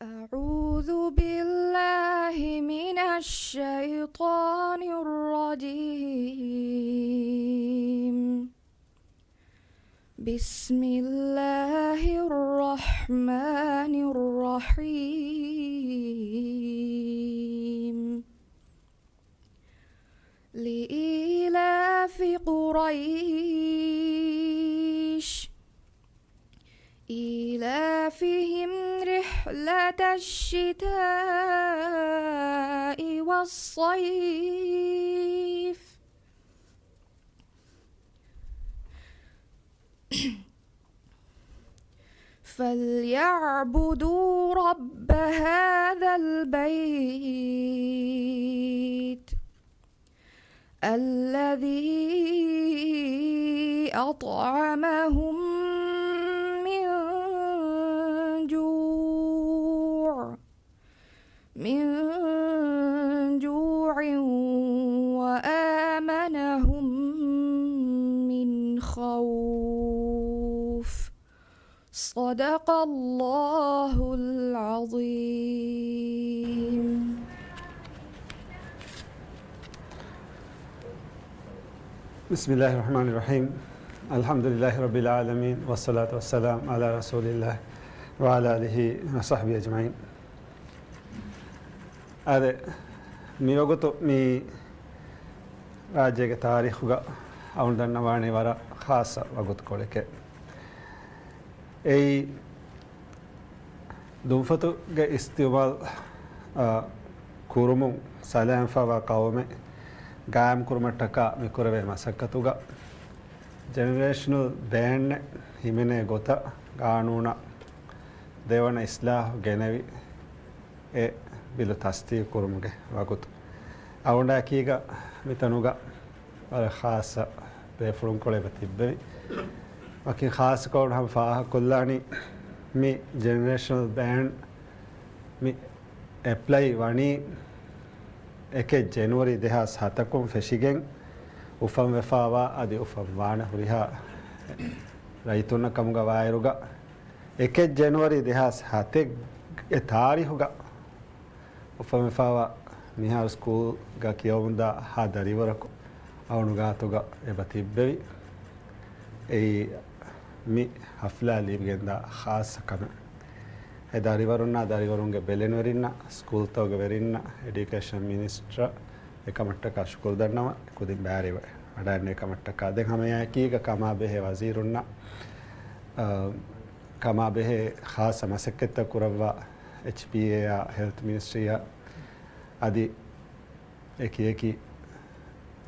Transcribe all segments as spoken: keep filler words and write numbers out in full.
أعوذ بالله من الشيطان الرجيم. بسم الله الرحمن الرحيم. لإيلاف قريش إيلافهم رحلة الشتاء والصيف فليعبدوا رب هذا البيت الذي أطعمهم من جوع من جوع وآمنهم من خوف. صدق الله العظيم. بسم الله الرحمن الرحيم. الحمد لله رب العالمين، والصلاة والسلام على رسول الله وعلى آله وصحبه أجمعين. އާދެ، މިވަގުތު މި ރާއްޖޭގެ ތާރީޚުގަ އަޅުގަނޑު ދަންނަވާނީ ވަރަށް ޚާއްޞަ ވަގުތުކޮޅެކޭ. އެއީ، ދުންފަތުގެ އިސްތިޢުމާލު، އާ، ކުރުމުން ސަލާމަތްވާ ޤައުމެއް ޤާއިމް ކުރުމަށްޓަކާ މި ކުރެވޭ މަސައްކަތުގަ، ޖެނެރޭޝަނަލް ބޭންއެއް ހިމެނޭ ގޮތަށް ގާނޫނަށް ދެވަނަ އިސްލާހު ގެނެވި، އެ ބިލު ތަސްދީޤު ކުރުމުގެ ވަގުތު. އަޅުގަނޑާ އެކީގަ މިތަނުގަ ވަރަށް ޚާއްޞަ ބޭފުޅުންކޮޅެއް އެބަ ތިއްބެވި. ވަކިން ޚާއްޞަކޮށް ހަމަ ފާހަގަކޮށްލާނީ، މި ޖެނެރޭޝަނަލް ބޭން މި އެޕްލައި ވަނީ އެކެއް ޖެނުއަރީ ދެހާސް ހަތަކުން ފެށިގެން އުފަންވެފާވާ އަދި އުފަންވާނެ ހުރިހާ ރައްޔިތުންނަށް ކަމުގަ ވާއިރުގަ، އެކެއް ޖެނުއަރީ ދެހާސް ހަތެއް އެ ތާރީޚުގަ އުފަންވެފާވާ މިހާރު ސްކޫލްގަ ކިޔަވަމުންދާ ހާ ދަރިވަރަކު އަޅުގަނޑު ގާތުގަ އެބަ ތިއްބެވި. އެއީ މި ހަފްލާ ލިބިގެންދާ ޚާއްޞަ ކަމެއް. އެ ދަރިވަރުންނާ، ދަރިވަރުންގެ ބެލެނިވެރިންނަށް، ސްކޫލްތަކުގެ ވެރިންނަށް، އެޑިއުކޭޝަން މިނިސްޓަރަށް އެކަމަށްޓަކާ ޝުކުރު ދަންނަވަން. ކުދިން ބައިވެރިވެ ވަޑައިގެންނެވި ކަމަށްޓަކާ. ދެން ހަމައެކީގަ ކަމާބެހޭ ވަޒީރުންނަށް، އަ، ކަމާބެހޭ ޚާއްޞަ މަސައްކަތްތައް ކުރައްވާ އެޗްޕީއޭއާ، ހެލްތު މިނިސްޓްރީއާ އަދި އެކި އެކި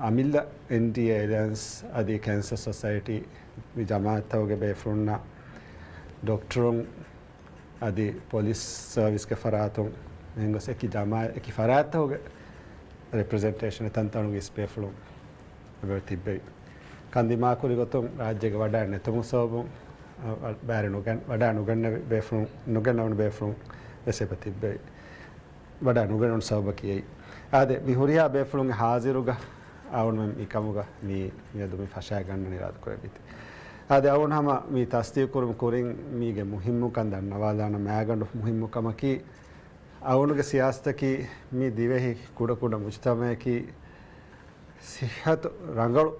އަމިއްލަ އެންޑީއޭ އެލައިންސް އަދި ކެންސަރ ސޮސައިޓީ، މި ޖަމާއަތްތަކުގެ ބޭފުޅުންނާ، ޑޮކްޓަރުން އަދި ޕޮލިސް ސަރވިސްގެ ފަރާތުން އެހެން ގޮސް އެކި ޖަމާ-، އެކި ފަރާތްތަކުގެ ރެޕްރެޒެންޓޭޝަން އެތަންތަނުގެ އިސް ބޭފުޅުން އެބަ ތިއްބެވި. ކަންދިމާކުރި ގޮތުން ރާއްޖޭގެ ވަޑައެއް ނެތުމުގެ ސަބަބުން، އަ، ވަ-، ބައިވެރި ނުގަން-، ވަޑައި ނުގަންނެވި ބޭފުޅުން، ނުގަންނަވަނި ބޭފުޅުން ވެސް އެބަ ތިއްބެވި. ވަޑައި ނުގަންނަވަން ސަބަބަކީ އެއީ. އާދެ، މި ހުރިހާ ބޭފުޅުންގެ ހާޒިރުގަ އަޅުގަނޑުމެން މިކަމުގަ މި، މިއަދު މި ފަށައިގަންނަން އިރާދަކުރެއްވީތީ. އާދެ، އަޅުގަނޑު ހަމަ މި ތަސްދީޤު ކުރުމުގެ ކުރިން މީގެ މުހިއްމުކަން ދަންނަވާލާނަން. މައިގަނޑު މުހިއްމު ކަމަކީ، އަޅުގަނޑުގެ ސިޔާސަތަކީ މި ދިވެހި ކުޑަކުޑަ މުޖުތަމައަކީ ސިއްހަތު ރަނގަޅު،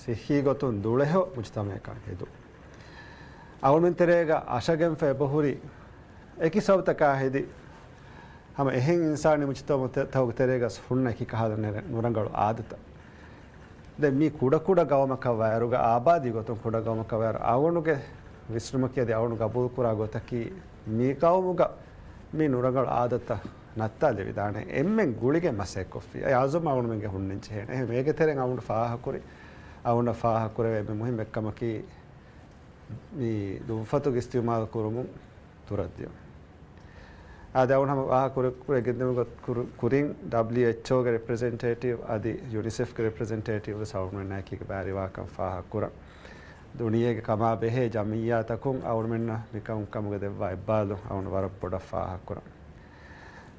ސިއްހީ ގޮތުން ދުޅަހެޔޮ މުޖުތަމައަކަށް ހެދުން. އަޅުގަނޑުމެން ތެރޭގަ އަށަގެންފަ އެބަހުރި އެކި ސަބަބުތަކާ ހެދި، ހަމަ އެހެން އިންސާނީ މުޖުތަމައުތަކުގެ ތެރޭގަ ހުންނަ އެކި ކަހަލަ ނުރަނގަޅު އާދަތައް. ދެން މީ ކުޑަކުޑަ ގައުމަކަށް ވާއިރުގަ، އާބާދީ ގޮތުން ކުޑަ ގައުމަކަށް ވާއިރު، އަޅުގަނޑުގެ ވިސްނުމަކީ އަދި އަޅުގަނޑު ގަބޫލުކުރާ ގޮތަކީ، މި ގައުމުގަ މި ނުރަނގަޅު އާދަތައް ނައްތާލެވިދާނެ އެންމެން ގުޅިގެން މަސައްކަތްކޮށްފި. އެ އަޒުމް އަޅުގަނޑުމެންގެ ހުންނަން ޖެހޭނެ. އެހެން އޭގެ ތެރެއިން އަޅުގަނޑު ފާހަގަކުރި، އަޅުގަނޑަށް ފާހަގަކުރެވޭ އެންމެ މުހިއްމު އެއްކަމަކީ، މި ދުންފަތުގެ އިސްތިޢުމާލު ކުރުމުން ދުރަށްދިޔުން. އާދެ، އަޅުގަނޑު ހަމަ ފާހަގަ ކުރި-، ކުރި ގެންދިއުމުގެ ކުރު-، ކުރިން ޑަބްލިއުއެޗްއޯގެ ރެޕްރެޒެންޓޭޓިވް އަދި ޔުނިސެފްގެ ރެޕްރެޒެންޓޭޓިވް ވެސް އަޅުގަނޑުމެންނާ އެކީގަ ބައިވެރިވާކަން ފާހަގަކުރަން. ދުނިޔޭގެ ކަމާ ބެހޭ ޖަމިއްޔާތަކުން އަޅުގަނޑުމެންނަށް މިކަމު-، ކަމުގެ ދެއްވާ އެއްބާރުލުން އަޅުގަނޑު ވަރަށް ބޮޑަށް ފާހަގަކުރަން.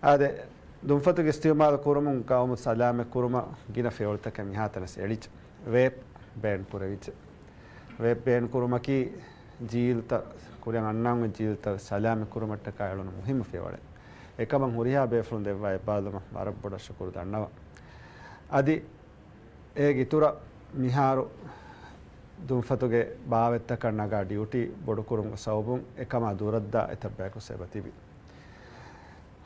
އާދެ، ދުންފަތުގެ އިސްތިޢުމާލު ކުރުމުން ޤައުމު ސަލާމަތް ކުރުމަށް ގިނަ ފިޔަވަޅުތަކެއް މިހާތަނަސް އެޅިއްޖެ. ވޭޕް ބޭން ކުރެވިއްޖެ. ވޭޕް ބޭން ކުރުމަކީ ޖީލްތައް، ކުރިއަށް އަންނާން ޖީލްތައް ސަލާމަތް ކުރުމަށްޓަކާ އެޅުނު މުހިއްމު ފިޔަވަޅެއް. އެކަމަށް ހުރިހާ ބޭފުޅުން ދެއްވާ އެއްބާލުމަށް ވަރަށް ބޮޑަށް ޝުކުރު ދަންނަވަން. އަދި އޭގެ އިތުރަށް މިހާރު ދުންފަތުގެ ބާވަތްތަކަށް ނަގާ ޑިއުޓީ ބޮޑުކުރުމުގެ ސަބަބުން އެކަމާ ދުރަށްދާ އެތައް ބަޔަކު އެބަ ތިބި.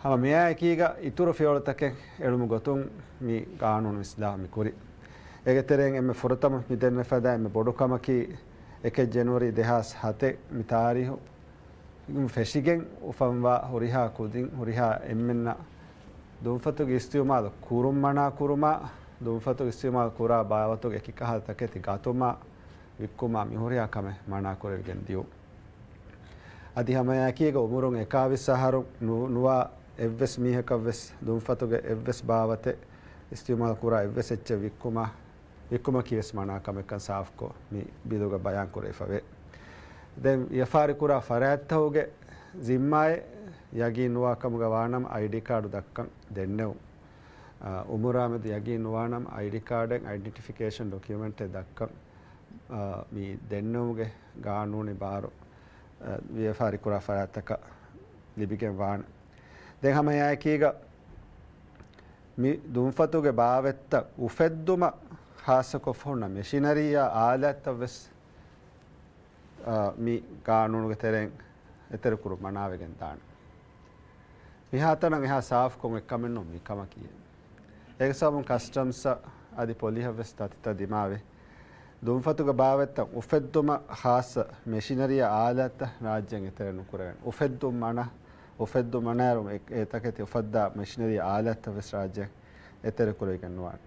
ހަމަ މިއާއެކީގަ އިތުރު ފިޔަވަޅުތަކެއް އެޅުމުގެ ގޮތުން މި ގާނޫނު އިސްލާހު މި ކުރި. އޭގެ ތެރެއިން އެންމެ ފުރަތަމަ މި ދެންނެފަދަ އެންމެ ބޮޑު ކަމަކީ، އެކެއް ޖެނުއަރީ ދެހާސް ހަތެއް މި ތާރީހު ފެށިގެން އުފަންވާ ހުރިހާ ކުދިން ހުރިހާ އެންމެންނަށް ދުންފަތުގެ އިސްތިއުމާލު ކުރުން މަނާ ކުރުމާ، ދުންފަތުގެ އިސްތިއުމާލު ކުރާ ބާވަތުގެ އެކި ކަހަލަ ތަކެތި ގަތުމާ، ވިއްކުމާ މި ހުރިހާ ކަމެއް މަނާ ކުރެވިގެން ދިޔުން. އަދި ހަމައެއާއެކީގަ އުމުރުން އެކާވީސް އަހަރު ނު-، ނުވާ އެއްވެސް މީހަކަށް ވެސް ދުންފަތުގެ އެއްވެސް ބާވަތެއް އިސްތިއުމާލު ކުރާ އެއްވެސް އެއްޗެއް ވިއްކުމާ، ވިއްކުމަކީ ވެސް މަނާ ކަމެއްކަން ސާފުކޮށް މި ބިލުގަ ބަޔާން ކުރެވިފަވޭ. ދެން ވިޔަފާރި ކުރާ ފަރާތްތަކުގެ ޒިންމާއެއް ޔަގީން ނުވާ ކަމުގަ ވާނަމަ އައިޑީ ކާޑު ދައްކަން ދެންނެވުން. އާ، އުމުރާމެދު ޔަގީން ނުވާނަމަ އައިޑީ ކާޑެއް އައިޑެންޓިފިކޭޝަން ޑޮކިއުމެންޓެއް ދައްކަން، އާ، މި ދެންނެވުމުގެ ގާނޫނީ ބާރު، އާ، ވިޔަފާރި ކުރާ ފަރާތްތަކަށް ލިބިގެން ވާނެ. ދެން ހަމަ އެއާއެކީގަ މި ދުންފަތުގެ ބާވަތްތައް އުފެއްދުމަށް ޚާއްޞަކޮށްފަ ހުންނަ މެޝިނަރީއާ އާލާތްތައް ވެސް، އާ، މި ގާނޫނުގެ ތެރެއިން އެތެރެކުރުން މަނާވެގެން ދާނެ. މިހާތަނަށް އެހާ ސާފުކޮށް އެއްކަމެއް ނޫން މިކަމަކީ. އޭގެ ސަބަބުން ކަސްޓަމްސް އަދި ޕޮލިހަށް ވެސް ދަތިތައް ދިމާވެ، ދުންފަތުގެ ބާވަތްތައް އުފެއްދުމަށް ޚާއްޞަ މެޝިނަރީއާ އާލާތްތައް ރާއްޖޭން އެތެރެ ނުކުރެވޭނެ. އުފެއްދުން މަނާ، އުފެއްދުން މަނާއިރު އެ، އެ ތަކެތި އުފައްދާ މެޝިނަރީ އާލާތްތައް ވެސް ރާއްޖޭން އެތެރެ ކުރެވިގެން ނުވާނެ.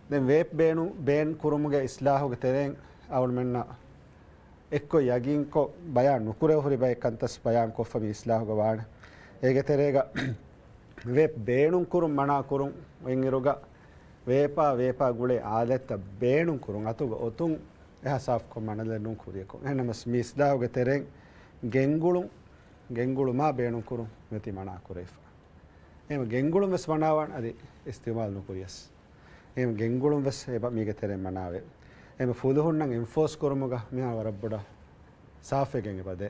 ދެން ވޭޕް ބޭނު-، ބޭން ކުރުމުގެ އިސްލާހުގެ ތެރެއިން އަޅުމެންނަށް އެއްކޮށް ޔަގީންކޮށް ބަޔާން ނުކުރެވި ހުރި ބައެއް ކަންތައް ބަޔާން ކޮށްފަ މި އިސްލާހުގަ ވާނެ. އޭގެ ތެރޭގަ ވޭޕް ބޭނުން ކުރުން މަނާ ކުރުން އިންއިރުގަ ވޭޕާ، ވޭޕާ ގުޅޭ އާލާތްތައް ބޭނުން ކުރުން އަތުގަ އޮތުން އެހާ ސާފުކޮށް މަނަލެއް ނޫން ކުރިޔަކުން. އެހެންނަމަސް މި އިސްލާހުގެ ތެރެއިން ގެންގުޅުން، ގެންގުޅުމާ ބޭނުން ކުރުން މިއޮތީ މަނާ ކުރެވިފަ. އެހެން ގެންގުޅުން ވެސް މަނާވާން އަދި އިސްތިއުމާލު ނުކުރިޔަސް. އެހެން ގެންގުޅުން ވެސް އެބަ މީގެ ތެރެއިން މަނާވޭ. އެހެން ފުލުހުންނަށް އެންފޯސް ކުރުމުގަ މިހާރު ވަރަށް ބޮޑަށް ސާފުވެގެން އެބަ ދޭ.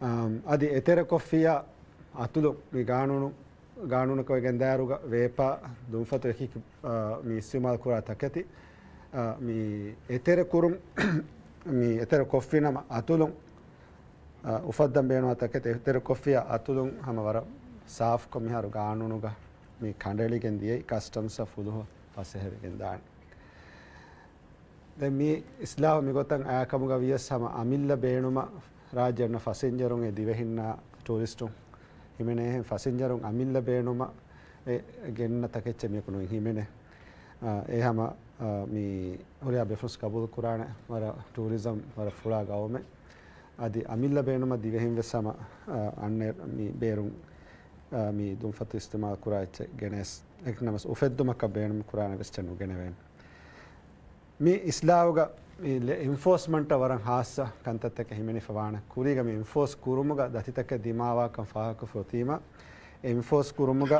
އަމް، އަދި އެތެރެކޮށްފިއްޔާ އަތުލު މި ގާނޫނު، ގާނޫނަކަށް ވެގެންދާއިރުގަ ވޭޕާ ދުންފަތު އެކި، އާ، މި އިސްތިއުމާލު ކުރާ ތަކެތި، އާ، މި އެތެރެ ކުރުން، މި އެތެރެ ކޮށްފިނަމަ އަތުލުން، އާ، އުފައްދަން ބޭނުންވާ ތަކެތި އެތެރެ ކޮށްފިއްޔާ އަތުލުން ހަމަ ވަރަށް ސާފުކޮށް މިހާރު ގާނޫނުގަ މި ކަނޑައެޅިގެން ދިޔައީ ކަސްޓަމްސް ފުލުހު ފަސޭހަވެގެން ދާނެ. ދެން މި އިސްލާހު މިގޮތަށް އައިކަމުގަ ވިޔަސް ހަމަ އަމިއްލަ ބޭނުމަށް ރާއްޖެ އަންނަ ފަސިންޖަރުން އެ ދިވެހިންނާ ޓޫރިސްޓުން ހިމެނޭ. އެހެން ފަސިންޖަރުން އަމިއްލަ ބޭނުމަށް އެ ގެންނަ ތަކެއްޗެއް މިއަކު ނުއިން ހިމެނޭ. އާ، އެ ހަމަ، އާ، މި ހުރިހާ ބޭފުޅުން ގަބޫލު ކުރާނެ ވަރަށް ޓޫރިޒަމް ވަރަށް ފުޅާ ގައުމެއް. އަދި އަމިއްލަ ބޭނުމަށް ދިވެހިން ވެސް ހަމަ، އާ، އަންނަ މި ބޭރުން، އާ، މި ދުންފަތު އިސްތިމާލް ކުރާ އެއްޗެއް ގެނެސް. އެކަން ނަމަސް އުފެއްދުމަކަށް ބޭނުން ކުރާނެ ވެސް ނުގެނެވޭނެ. މި އިސްލާހުގަ މި އެންފޯސްމަންޓަށް ވަރަށް ހާއްސަ ކަންތައްތަކެއް ހިމެނިފަ ވާނެ. ކުރީގަ މި އެންފޯސް ކުރުމުގަ ދަތިތަކެއް ދިމާވާކަން ފާހަގަކޮށްފަ އޮތީމަ، އެންފޯސް ކުރުމުގަ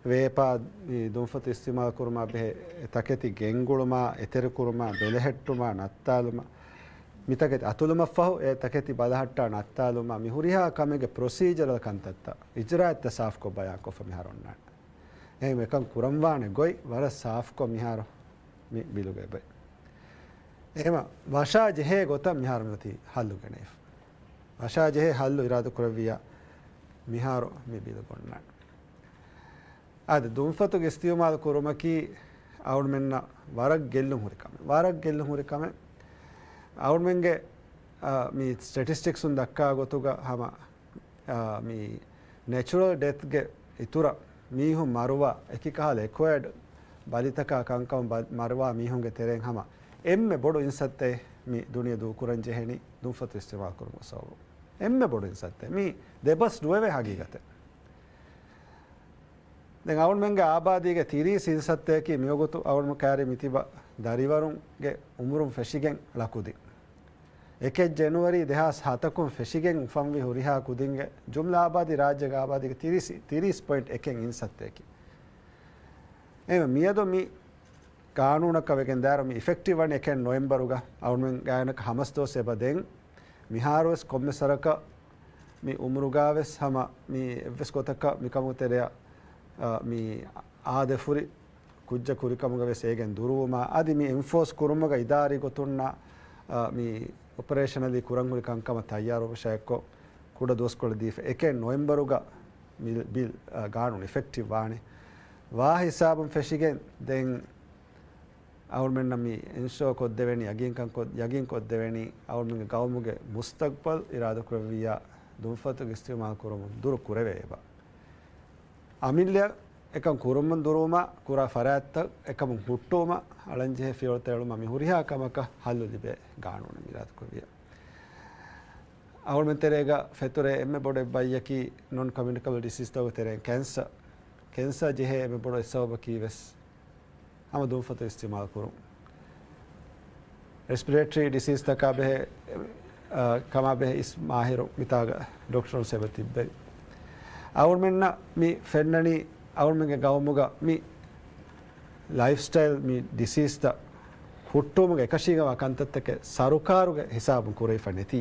ވޭޕާ މި ދުންފަތު އިސްތިމާލް ކުރުމާ ބެހޭ ތަކެތި ގެންގުޅުމާ، އެތެރެކުރުމާ، ބެލެހެއްޓުމާ، ނައްތާލުމާ، މި ތަކެތި އަތުލުމަށްފަހު އެ ތަކެތި ބަލަހައްޓާ ނައްތާލުމާ، މި ހުރިހާ ކަމެއްގެ ޕްރޮސީޖަރަލް ކަންތައްތައް، އިޖްރާއަތްތައް ސާފުކޮށް ބަޔާންކޮށްފަ މިހާރު އޮންނާނެ. އެހެން އެކަން ކުރަންވާނެ ގޮތް ވަރަށް ސާފުކޮށް މިހާރު މި ބިލުގައި އެބައި. އެހެމަ ވަށާ ޖެހޭ ގޮތަށް މިހާރު މިއޮތީ ހައްލު ގެނެވިފަ. ވަށާ ޖެހޭ ހައްލު އިރާދަ ކުރެއްވިއްޔާ މިހާރު މި ބިލު ގޮންނާނެ. އަދި ދުންފަތުގެ އިސްތިއުމާލު ކުރުމަކީ އަޅުމެންނަށް ވަރަށް ގެއްލުން ހުރި ކަމެއް. ވަރަށް ގެއްލުން ހުރި ކަމެއް. އަޅުމެންގެ، އާ، މި ސްޓެޓިސްޓިކްސުން ދައްކާ ގޮތުގަ ހަމަ އާ، މި ނެޗުރަލް ޑެތްގެ އިތުރަށް މީހުން މަރުވާ، އެކި ކަހަލަ އެކުއަޔަޑް ބަލިތަކާ ކަންކަމަށް ބަ-، މަރުވާ މީހުންގެ ތެރެއިން ހަމަ އެންމެ ބޮޑު އިންސައްތައެއް މި ދުނިޔެ ދޫކުރަން ޖެހެނީ ދުންފަތު އިސްތިމާލް ކުރުމުގެ ސަބަބުން. އެންމެ ބޮޑު އިންސައްތައެއް. މީ ދެބަސް ނުވެވޭ ހަގީގަތެއް. ދެން އަޅުމެންގެ އާބާދީގެ ތިރީސް އިންސައްތައަކީ މިވަގުތު އަޅުމެން ކައިރި މިތިބަ ދަރިވަރުންގެ އުމުރުން ފެށިގެން ޅަ ކުދިން. އެކެއް ޖެނުއަރީ ދެހާސް ހަތަކުން ފެށިގެން އުފަންވި ހުރިހާ ކުދިންގެ ޖުމްލަ އާބާދީ ރާއްޖޭގެ އާބާދީގެ ތިރީސް، ތިރީސް ޕޮއިންޓް އެކެއް އިންސައްތައަކީ. އެހެންވެ، މިއަދު މި ގާނޫނަކަށް ވެގެން ދާއިރު މި އިފެކްޓިވް ވަނީ އެކެއް ނޮވެމްބަރުގަ އަޅުމެން ގާތްގަނޑަކަށް ހަމަސް ދުވަސް އެބަ ދެން. މިހާރުވެސް ކޮންމެ ސަރަކަށް މި އުމުރުގާވެސް ހަމަ މި އެއްވެސް ގޮތަކަށް މިކަމުގެ ތެރެއަށް، އަ، މި އާދެފުރި ކުއްޖަކު ހުރިކަމުގަވެސް އޭގެން ދުރުވުމާ، އަދި މި އެންފޯސް ކުރުމުގަ އިދާރީ ގޮތުންނާ، އަ، މި އޮޕަރޭޝަނަލީ ކުރަން ހުރި ކަންކަމަށް ތައްޔާރުވުމަށާއެއްކޮށް ކުޑަ ދުވަސްކޮޅެއް ދީފަ. އެކެއް ނޮވެމްބަރުގަ މި ބިލް، އަ، ގާނޫނު އިފެކްޓިވް ވާނެ. ވާ ހިސާބުން ފެށިގެން ދެން އަހުރުމެންނަށް މި އިންޝޯ ކޮށްދެވެނީ، ޔަގީންކަން ކޮށް، ޔަގީން ކޮށްދެވެނީ، އަހުރުމެންގެ ގައުމުގެ މުސްތަޤްބަލް އިރާދަކުރެއްވިއްޔާ، ދުންފަތުގެ އިސްތިޢުމާލު ކުރުމުން ދުރު ކުރެވޭ އެބަ. އަމިއްލައަށް އެކަން ކުރުމުން ދުރުވުމަށް ކުރާ ފަރާތްތައް އެކަމުން ހުއްޓުވުމަށް އަޅަންޖެހޭ ފިޔަވަޅުތައް އެޅުމަށް މި ހުރިހާ ކަމަކަށް ހައްލު ލިބޭ ގާނޫނެއް އިރާދަކުރެއްވިއްޔާ. އަހުރުމެން ތެރޭގަ ފެތުރޭ އެންމެ ބޮޑު އެއްބައްޔަކީ ނޮން ކޮމިއުނިކަބަލް ޑިސީސްތަކުގެ ތެރެއިން ކެންސަ. ކެންސަ ޖެހޭ އެންމެ ބޮޑު އެއް ސަބަބަކީ ވެސް ހަމަ ދުންފަތު އިސްތިޢުމާލު ކުރުން. ރެސްޕިރޭޓަރީ ޑިސީސްތަކާ ބެހޭ، އަ، ކަމާ ބެހޭ އިސް މާހިރު މިތާގަ ޑޮކްޓަރުން އެބަ ތިއްބެވި. އަހުރުމެންނަށް މި ފެންނަނީ އަހުރުމެންގެ ގައުމުގަ މި ލައިފްސްޓައިލް މި ޑިސީސްތައް ހުއްޓުވުމުގެ އެކަށީގެންވާ ކަންތައްތަކެއް ސަރުކާރުގެ ހިސާބުން ކުރެވިފަ ނެތީ.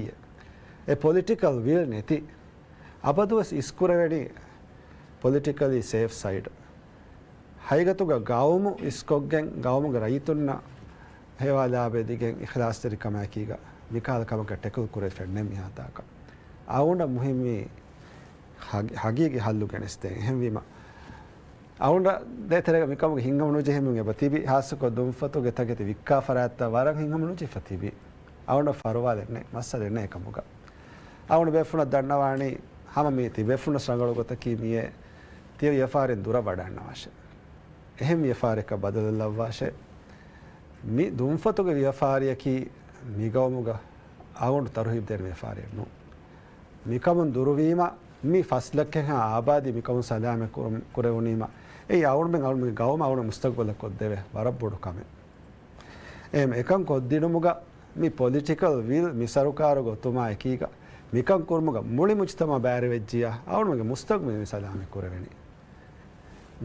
އެ ޕޮލިޓިކަލް ވިލް ނެތި. އަބަދުވެސް އިސްކުރެވެނީ ޕޮލިޓިކަލީ ސޭފް ސައިޑް. ހަގީގަތުގަ ގައުމު އިސްކޮށްގެން ގައުމުގެ ރައްޔިތުންނަށް ހޭވާ ލާބެދިގެން އިޚްލާޞްތެރިކަމާއެކީގަ މިކަހަލަ ކަމަކަށް ޓެކްލް ކުރެވިފައެއް ނެތް މިހާތާކަށް. އަޅުގަނޑަށް މުހިއްމީ ހަގީ-، ހަގީގީ ހައްލު ގެނެސްދޭން. އެހެންވީމަ، އަޅުގަނޑަށް ދޭތެރޭގަ މިކަމުގެ ހިތްހަމަ ނުޖެހެމުން އެބަ ތިބި، ހާއްސަކޮށް ދުންފަތުގެ ތަކެތި ވިއްކާ ފަރާތްތައް ވަރަށް ހިތްހަމަ ނުޖެހިފަ ތިބި. އަޅުގަނޑަށް ފަރުވާލެއް ނެތް، މައްސަލައެއް ނެތް އެކަމުގަ. އަޅުގަނޑު ބޭފުޅުންނަށް ދަންނަވާނީ، ހަމަ މި ތިބޭފުޅުންނަށް ރަނގަޅު ގޮތަކީ މިއޭ ތިޔަ ވިޔަފާރިން ދުރަށް ވަޑައަންނަވާށޭ. އެހެން ވިޔަފާރިއަކަށް ބަދަލުލައްވާށޭ. މި ދުންފަތުގެ ވިޔަފާރިއަކީ މިގައުމުގަ އަޅުގަނޑު ތަރުހީބު ދޭނެ ވިޔަފާރިއެއް ނޫން. މިކަމުން ދުރުވީމަ، މި ފަސް ލައްކައެއްހާ އާބާދީ މިކަމުން ސަލާމަތް ކުރު-، ކުރެވުނީމަ، އެއީ އަޅުގަނޑުމެން އަޅުގަނޑުމެންގެ ގައުމަށް އަޅުގަނޑު މުސްތަޤްބަލަށް ކޮށްދެވޭ ވަރަށް ބޮޑު ކަމެއް. އެހެން އެކަން ކޮށްދިނުމުގަ މި ޕޮލިޓިކަލް ވިލް މި ސަރުކާރުގެ އޮތުމާ އެކީގަ މިކަން ކުރުމުގަ މުޅި މުޖްތަމަޢު ބައިވެރިވެއްޖިއްޔާ، އަޅުގަނޑުމެންގެ މުސްތަޤްބަލް މި ސަލާމަތް ކުރެވެނީ.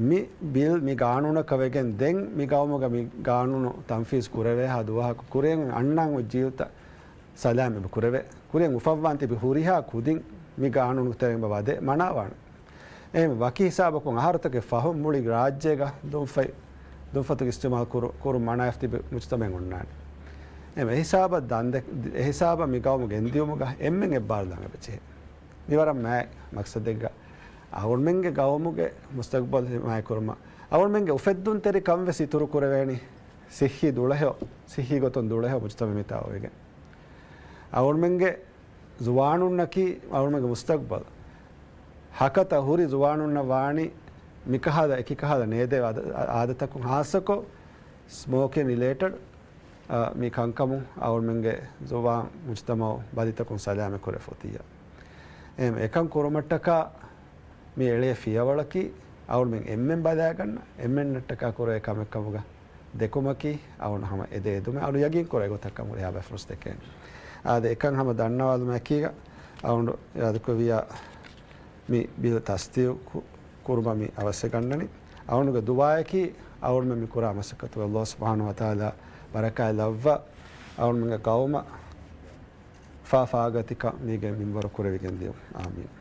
މި ބިލް މި ގާނޫނަކަށް ވެގެން ދެން މި ގައުމުގަ މި ގާނޫނު ތަންފީޒު ކުރެވޭހާ ދުވަހަކު ކުރިއަށް އަންނަން އޮތް ޖީލްތައް ސަލާމަތް ކުރެވޭ. ކުރިއަށް އުފައްވާން ތިބި ހުރިހާ ކުދިން މި ގާނޫނުގެ ތެރެއިން އެބަ ވަދެ މަނާވާނެ. އެހެން ވަކި ހިސާބަކުން އަހަރުތަކެއް ފަހުން މުޅި ރާއްޖޭގަ ދުންފަތް، ދުންފަތުގެ އިސްތިޢުމާލު ކުރު-، ކުރުން މަނާވެފަ ތިބި މުޖްތަމަޢެއް އޮންނާނެ. އެހެން އެހިސާބަށް ދަންދެ-، އެހިސާބަށް މި ގައުމު ގެންދިއުމުގަ އެންމެން އެއްބާރުލާން އެބަޖެހޭ. މިވަރަށް މާތް މަޤްޞަދެއްގަ އަޅުގަނޑުމެންގެ ގައުމުގެ މުސްތަޤްބަލް ހިމާޔަތްކުރުމަށް އަޅުގަނޑުމެންގެ އުފެއްދުންތެރިކަން ވެސް އިތުރު ކުރެވޭނީ ޞިއްޙީ ދުޅަހެޔޮ، ޞިއްޙީ ގޮތުން ދުޅަހެޔޮ މުޖްތަމަޢެއް މިތާ އޮވެގެން. އަޅުގަނޑުމެންގެ ޒުވާނުންނަކީ އަޅުގަނޑުމެންގެ މުސްތަޤްބަލް. ހަކަތަ ހުރި ޒުވާނުންނަށް ވާނީ މިކަހަލަ އެކިކަހަލަ ނޭދޭ އާދަ-، އާދަތަކުން ހާއްސަކޮށް ސްމޯކިން ރިލޭޓެޑް، އާ، މި ކަންކަމުން އަޅުގަނޑުމެންގެ ޒުވާން މުޖްތަމަޢު ބަލިތަކުން ސަލާމަތް ކުރެފަ އޮތިއްޔާ. އެހެން އެކަން ކުރުމަށްޓަކާ މި އެޅޭ ފިޔަވަޅަކީ އަޅުގަނޑުމެން އެންމެން ބަލާގަންނަ، އެންމެންނަށްޓަކާ ކުރޭ ކަމެއް ކަމުގަ ދެކުމަކީ އަޅުގަނޑު ހަމަ އެދޭ އެދުމެއް އަޅުގަނޑު ޔަގީން ކުރޭ ގޮތަށް ކަމުގަ ހިސާބަށް ފުރުސަތު ދެކޭނެ. އާދެ، އެކަން ހަމަ ދަންނަވާލުމަކީގަ އަޅުގަނޑު އިރާދަކުރެއްވިއްޔާ މި ބިލް ތަޞްދީޤު ކު-، ކުރުމަށް މި އަވަސްވެގަންނަނީ. އަޅުގަނޑުގެ ދުޢާއަކީ އަޅުގަނޑުމެން މި ކުރާ މަސައްކަތުގަ ﷲ ސުބްޙާނަހޫ ވަތަޢާލާ ބަރަކާތް ލައްވާ، އަޅުގަނޑުމެންގެ ގައުމަށް ފާފާގަތިކަން މީގެ މިންވަރު ކުރެވިގެން ދިޔުން. އާމީން.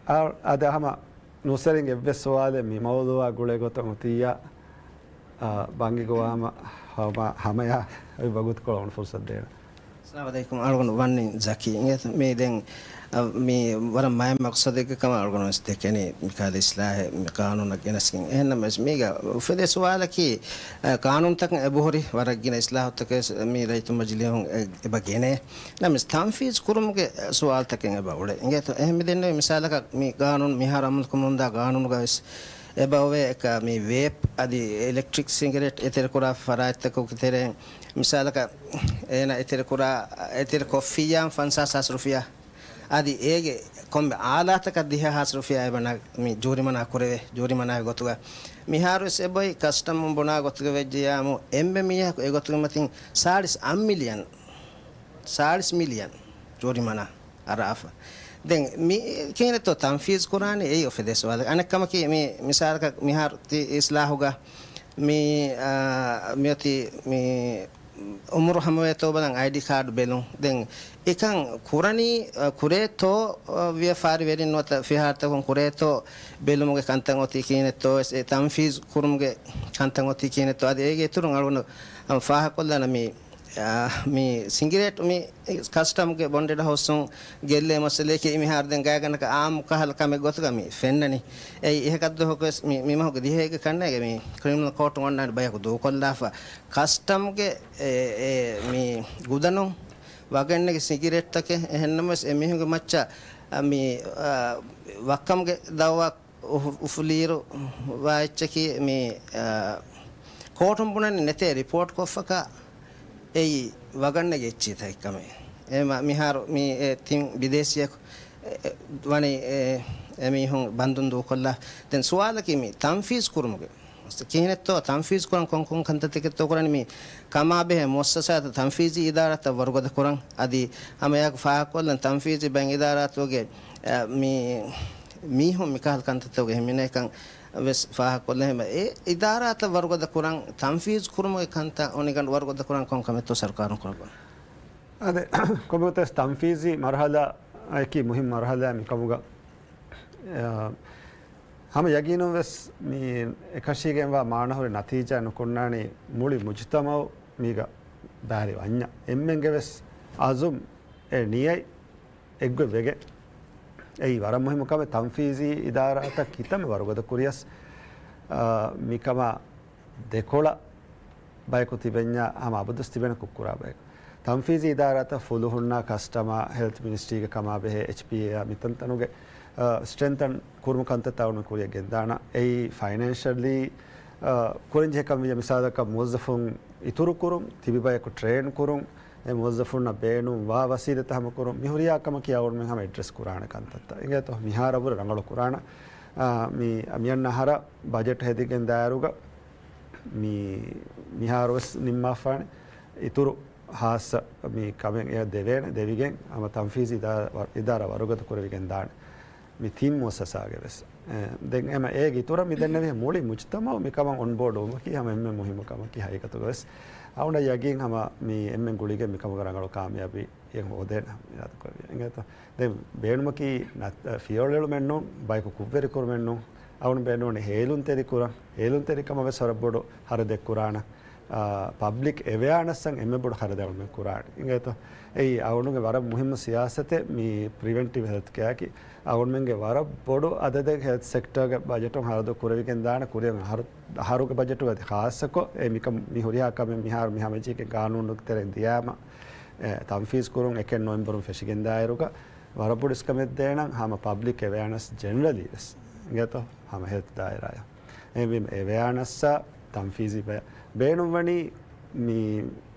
އަ-، އަދި ހަމަ ނޫސްވެރިންގެ އެއްވެސް ސުވާލެއް މި މައުޟޫޢާ ގުޅޭ ގޮތަށް އޮތިއްޔާ، އާ، ބަންގި ގޮވާ ހަމަ، ހަމަ، ހަމަޔާ އޮތް ވަގުތުކޮޅަށް އަޅުގަނޑު ފުރުސަތު ދޭނަން. އައްސަލާމު ޢަލައިކުމް. އަޅުގަނޑު ވަންނިން ޒަކީ. އިނގޭތަ؟ މި ދެން، އަ، މި ވަރަށް މާތް މަޤްޞަދެއްގެ ކަމަށް އަޅުގަނޑު ވެސް ދެކެނީ މިކަހަލަ އިޞްލާޙެއް މި ޤާނޫނަށް ގެނެސްގެން. އެހެންނަމަވެސް މީގަ އުފެދޭ ސުވާލަކީ، އަ، ޤާނޫނުތަކަށް އެބަހުރި ވަރަށް ގިނަ އިޞްލާޙުތަކެއް ވެސް މި ރައްޔިތު މަޖިލީހުން އެ-، އެބަ ގެނޭ. ނަމަވެސް ތަންފީޒު ކުރުމުގެ ސުވާލުތަކެއް އެބަ އުޅޭ. އިނގޭތޯ؟ އެހެން މި ދެންނެވި މިސާލަކަށް މި ޤާނޫނު މިހާރު އަމަލުކުރަމުންދާ ޤާނޫނުގަ ވެސް އެބަ އޮވޭ އެކަ މި ވޭޕް އަދި އިލެކްޓްރިކް ސިނގިރޭޓް އެތެރެކުރާ ފަރާތްތަކުގެ ތެރެއިން މިސާލަކަށް އޭނަ އެތެރެކުރާ، އެތެރެ ކޮށްފިއްޔާ ފަންސާސް ހާސް ރުފިޔާ އަދި އޭގެ ކޮންމެ އާލާތަކަށް ދިހަ ހާސް ރުފިޔާ އެބަ ނަ-، މި ޖޫރިމަނާ ކުރެވޭ. ޖޫރިމަނާގެ ގޮތުގަ މިހާރުވެސް އެބައޮތް ކަސްޓަމުން ބުނާ ގޮތުގަ ވެއްޖެޔާމު، އެންމެ މީހަކު އެގޮތުގެ މަތިން ސާޅީސް އަށް މިލިއަން، ސާޅީސް މިލިއަން ޖޫރިމަނާ އަރާފަ. ދެން މި ކިހިނެއްތޯ ތަންފީޒް ކުރާނީ އެއީ އުފެދޭ ސުވާލެއް. އަނެއް ކަމަކީ މި މިސާލަކަށް މިހާރު ތި އިސްލާހުގަ މި، އާ، މިއޮތީ މި އުމުރު ހަމަވޭތޯ ބަލަން އައިޑީ ކާޑް ބެލުން. ދެން އެކަން ކުރަނީ، އަ، ކުރޭތޯ، އަ، ވިޔަފާރިވެރިން ނުވަތަ ފިހާރަތަކުން ކުރޭތޯ ބެލުމުގެ ކަންތައް އޮތީ ކިހިނެއްތޯ ވެސް އެ ތަންފީޒް ކުރުމުގެ ކަންތައް އޮތީ ކިހިނެއްތޯ. އަދި އޭގެ އިތުރުން އަޅުގަނޑު ހަމަ ފާހަގަކޮށްލާނަ މި، އާ، މި ސިނގިރޭޓް މި ކަސްޓަމްގެ ބޮންޑެޑް ހައުސުން ގެއްލޭ މައްސަލައަކީ މިހާރު ދެން ގާތްގަނޑަކަށް އާއްމު ކަހަލަ ކަމެއް ގޮތުގަ މި ފެންނަނީ. އެއީ އެހެކަށް ދުވަހަކުވެސް މި، މި މަހުގެ ދިހައެއްގެ ކަންނޭގެ މި ކްރިމިނަލް ކޯޓު އޮންނާނެ ބަޔަކު ދޫކޮށްލާފަ. ކަސްޓަމްގެ އެ، އެ، މި ގުދަނުން ވަގަށްނެގި ސިނގިރޭޓްތަކެއް އެހެންނަމަވެސް އެ މީހުންގެ މައްޗަށް، އަ، މި، އަ، ވައްކަމުގެ ދައުވާ އުފު-، އުފުލިއިރު ވާ އެއްޗަކީ މި، އަ، ކޯޓުން ބުނަނީ ނެތޭ ރިޕޯޓް ކޮށްފަކާ އެއީ ވަގަށްނެގި އެއްޗިތައް ކަމެއް. އެ މަ-، މިހާރު މި އެ ތިން ބިދޭސީއަކު އެ، އެ، ވަނީ އެ، އެ މީހުން ބަންދުން ދޫކޮށްލާ. ދެން ސުވާލަކީ މި ތަންފީޒް ކުރުމުގެ ކިހިނެއްތޯ ތަންފީޒް ކުރަން ކޮން ކޮން ކަންތައްތަކެއްތޯ ކުރަނީ؟ މި ކަމާބެހޭ މުއައްސަސާތައް ތަންފީޒީ އިދާރާތައް ވަރުގަދަ ކުރަން. އަދި ހަމަ އެއާއެކު ފާހަގަކޮށްލަން ތަންފީޒީ ބައިން އިދާރާތަކުގެ، އަ، މި މީހުން މިކަހަލަ ކަންތައްތަކުގެ ހިމެނޭކަން ވެސް ފާހަގަކޮށްލަން. އެ އިދާރާތައް ވަރުގަދަ ކުރަން، ތަންފީޒް ކުރުމުގެ ކަންތައް އޮނިގަނޑު ވަރުގަދަ ކުރަން ކޮން ކަމެއްތޯ ސަރުކާރުން ކުރައްވާ. އާދެ، ކޮންމެވެސް ތަންފީޒީ މަރުހަލާއަކީ މުހިންމު މަރުހަލާ މިކަމުގަ، އާ، ހަމަ ޔަގީނުން ވެސް މި އެކަށީގެންވާ މާނަހުރި ނަތީޖާ ނުކުންނާނީ މުޅި މުޖުތަމައު މީގަ ބައިވެރިވަންޏާ. އެންމެންގެ ވެސް އަޒުމް އެ ނިޔަތް އެއްގޮތް ވެގެން. އެއީ ވަރަށް މުހިއްމު ކަމެއް. ތަންފީޒީ އިދާރާތައް ކިތަންމެ ވަރުގަދަ ކުރިޔަސް، އާ، މިކަމާ ދެކޮޅަށް ބަޔަކު ތިބެންޏާ ހަމަ އަބަދުވެސް ތިބޭނެ ކުށްކުރާ ބަޔަކު. ތަންފީޒީ އިދާރާތައް ފުލުހުންނާ ކަސްޓަމާ ހެލްތް މިނިސްޓްރީގެ ކަމާ ބެހޭ އެޗްޕީއޭއާ މިތަންތަނުގެ، އާ، ސްޓްރެންތަން ކުރުމު ކަންތައްތައް އަޅުގަނޑު ކުރިޔަށް ގެންދާނަ. އެއީ ފައިނޭންޝަލީ، އާ، ކުރަންޖެހޭ ކަމެއް. މިސާލަކަށް މުވައްޒަފުން އިތުރުކުރުން، ތިބި ބަޔަކު ޓްރޭން ކުރުން، އެ މުވައްޒަފުންނަށް ބޭނުން ވާ ވަސީލަތް ހަމަކުރުން، މި ހުރިހާ ކަމަކީ އަޅުގަނޑުމެން ހަމަ އެޑްރެސް ކުރާނެ ކަންތައްތައް. އިނގޭތޯ؟ މިހާރަށްވުރެ ރަނގަޅު ކުރާނަ، އާ، މި، މިއަންނަ އަހަރަށް ބަޖެޓް ހެދިގެން ދާއިރުގަ މި، މިހާރުވެސް ނިންމާފާނެ. އިތުރު ހާއްސަ މި ކަމެއް އެ ދެވޭނެ، ދެވިގެން ހަމަ ތަންފީޒީ އިދާ-، އިދާރާ ވަރުގަދަ ކުރެވިގެން ދާނެ. މި ތިން މުއައްސަސާގެ ވެސް. އެ، ދެން އެމަ އޭގެ އިތުރަށް މި ދެންނެވި މުޅި މުޖުތަމައު މިކަމަށް އޮންބޯޑް ވުމަކީ ހަމަ އެންމެ މުހިއްމު ކަމަކީ ހަގީގަތުގަ ވެސް. އަޅުގަނޑަށް ޔަގީން ހަމަ މި އެންމެން ގުޅިގެން މިކަމުގަ ރަނގަޅު ކާމިޔާބީއެއް ހޯދޭނެ ހަމަ އިރާދަކުރެވި. އިނގޭތޯ؟ ދެން ބޭނުމަކީ ނަ-، ފިޔަވަޅު އެޅުމެއް ނޫން، ބަޔަކު ކުށްވެރި ކުރުމެއް ނޫން. އަޅުގަނޑު ބޭނުންވަނީ ހޭލުންތެރި ކުރަން. ހޭލުންތެރިކަމަށް ވެސް ވަރަށް ބޮޑު ހަރަދެއް ކުރާނަ. އާ، ޕަބްލިކް އެވެއާނަސްއަށް އެންމެ ބޮޑު ހަރަދެއް އަޅުގަނޑުމެން ކުރާނެ. އިނގޭތޯ؟ އެއީ އަޅުގަނޑުގެ ވަރަށް މުހިއްމު ސިޔާސަތެއް މި ޕްރިވެންޓިވް ހެލްތް ކެއާއަކީ. އަޅުގަނޑުމެންގެ ވަރަށް ބޮޑު އަދަދެއް ހެލްތް ސެކްޓަރގެ ބަޖެޓުން ހަރަދު ކުރެވިގެން ދާނެ ކުރިއަށް އަހަރު، އަހަރުގެ ބަޖެޓު އަދި ޚާއްޞަކޮށް އެ މިކަން މި ހުރިހާ ކަމެއް މިހާރު މި ހަމަޖެހިގެން ގާނޫނުގެ ތެރެއިން ދިޔާމަ، އެ، ތަންފީޒް ކުރުން އެކެއް ނޮވެމްބަރުން ފެށިގެން ދާއިރުގަ ވަރަށް ބޮޑު އިސްކަމެއް ދޭނަން ހަމަ ޕަބްލިކް އެވެއާނަސް ޖެނެރަލީ ވެސް. އިނގޭތޯ؟ ހަމަ ހެލްތް ދާއިރާއަށް. އެހެންވީމަ އެވެއާނަސްއާ ތަންފީޒީ ބަޔަށް ބޭނުންވަނީ މި،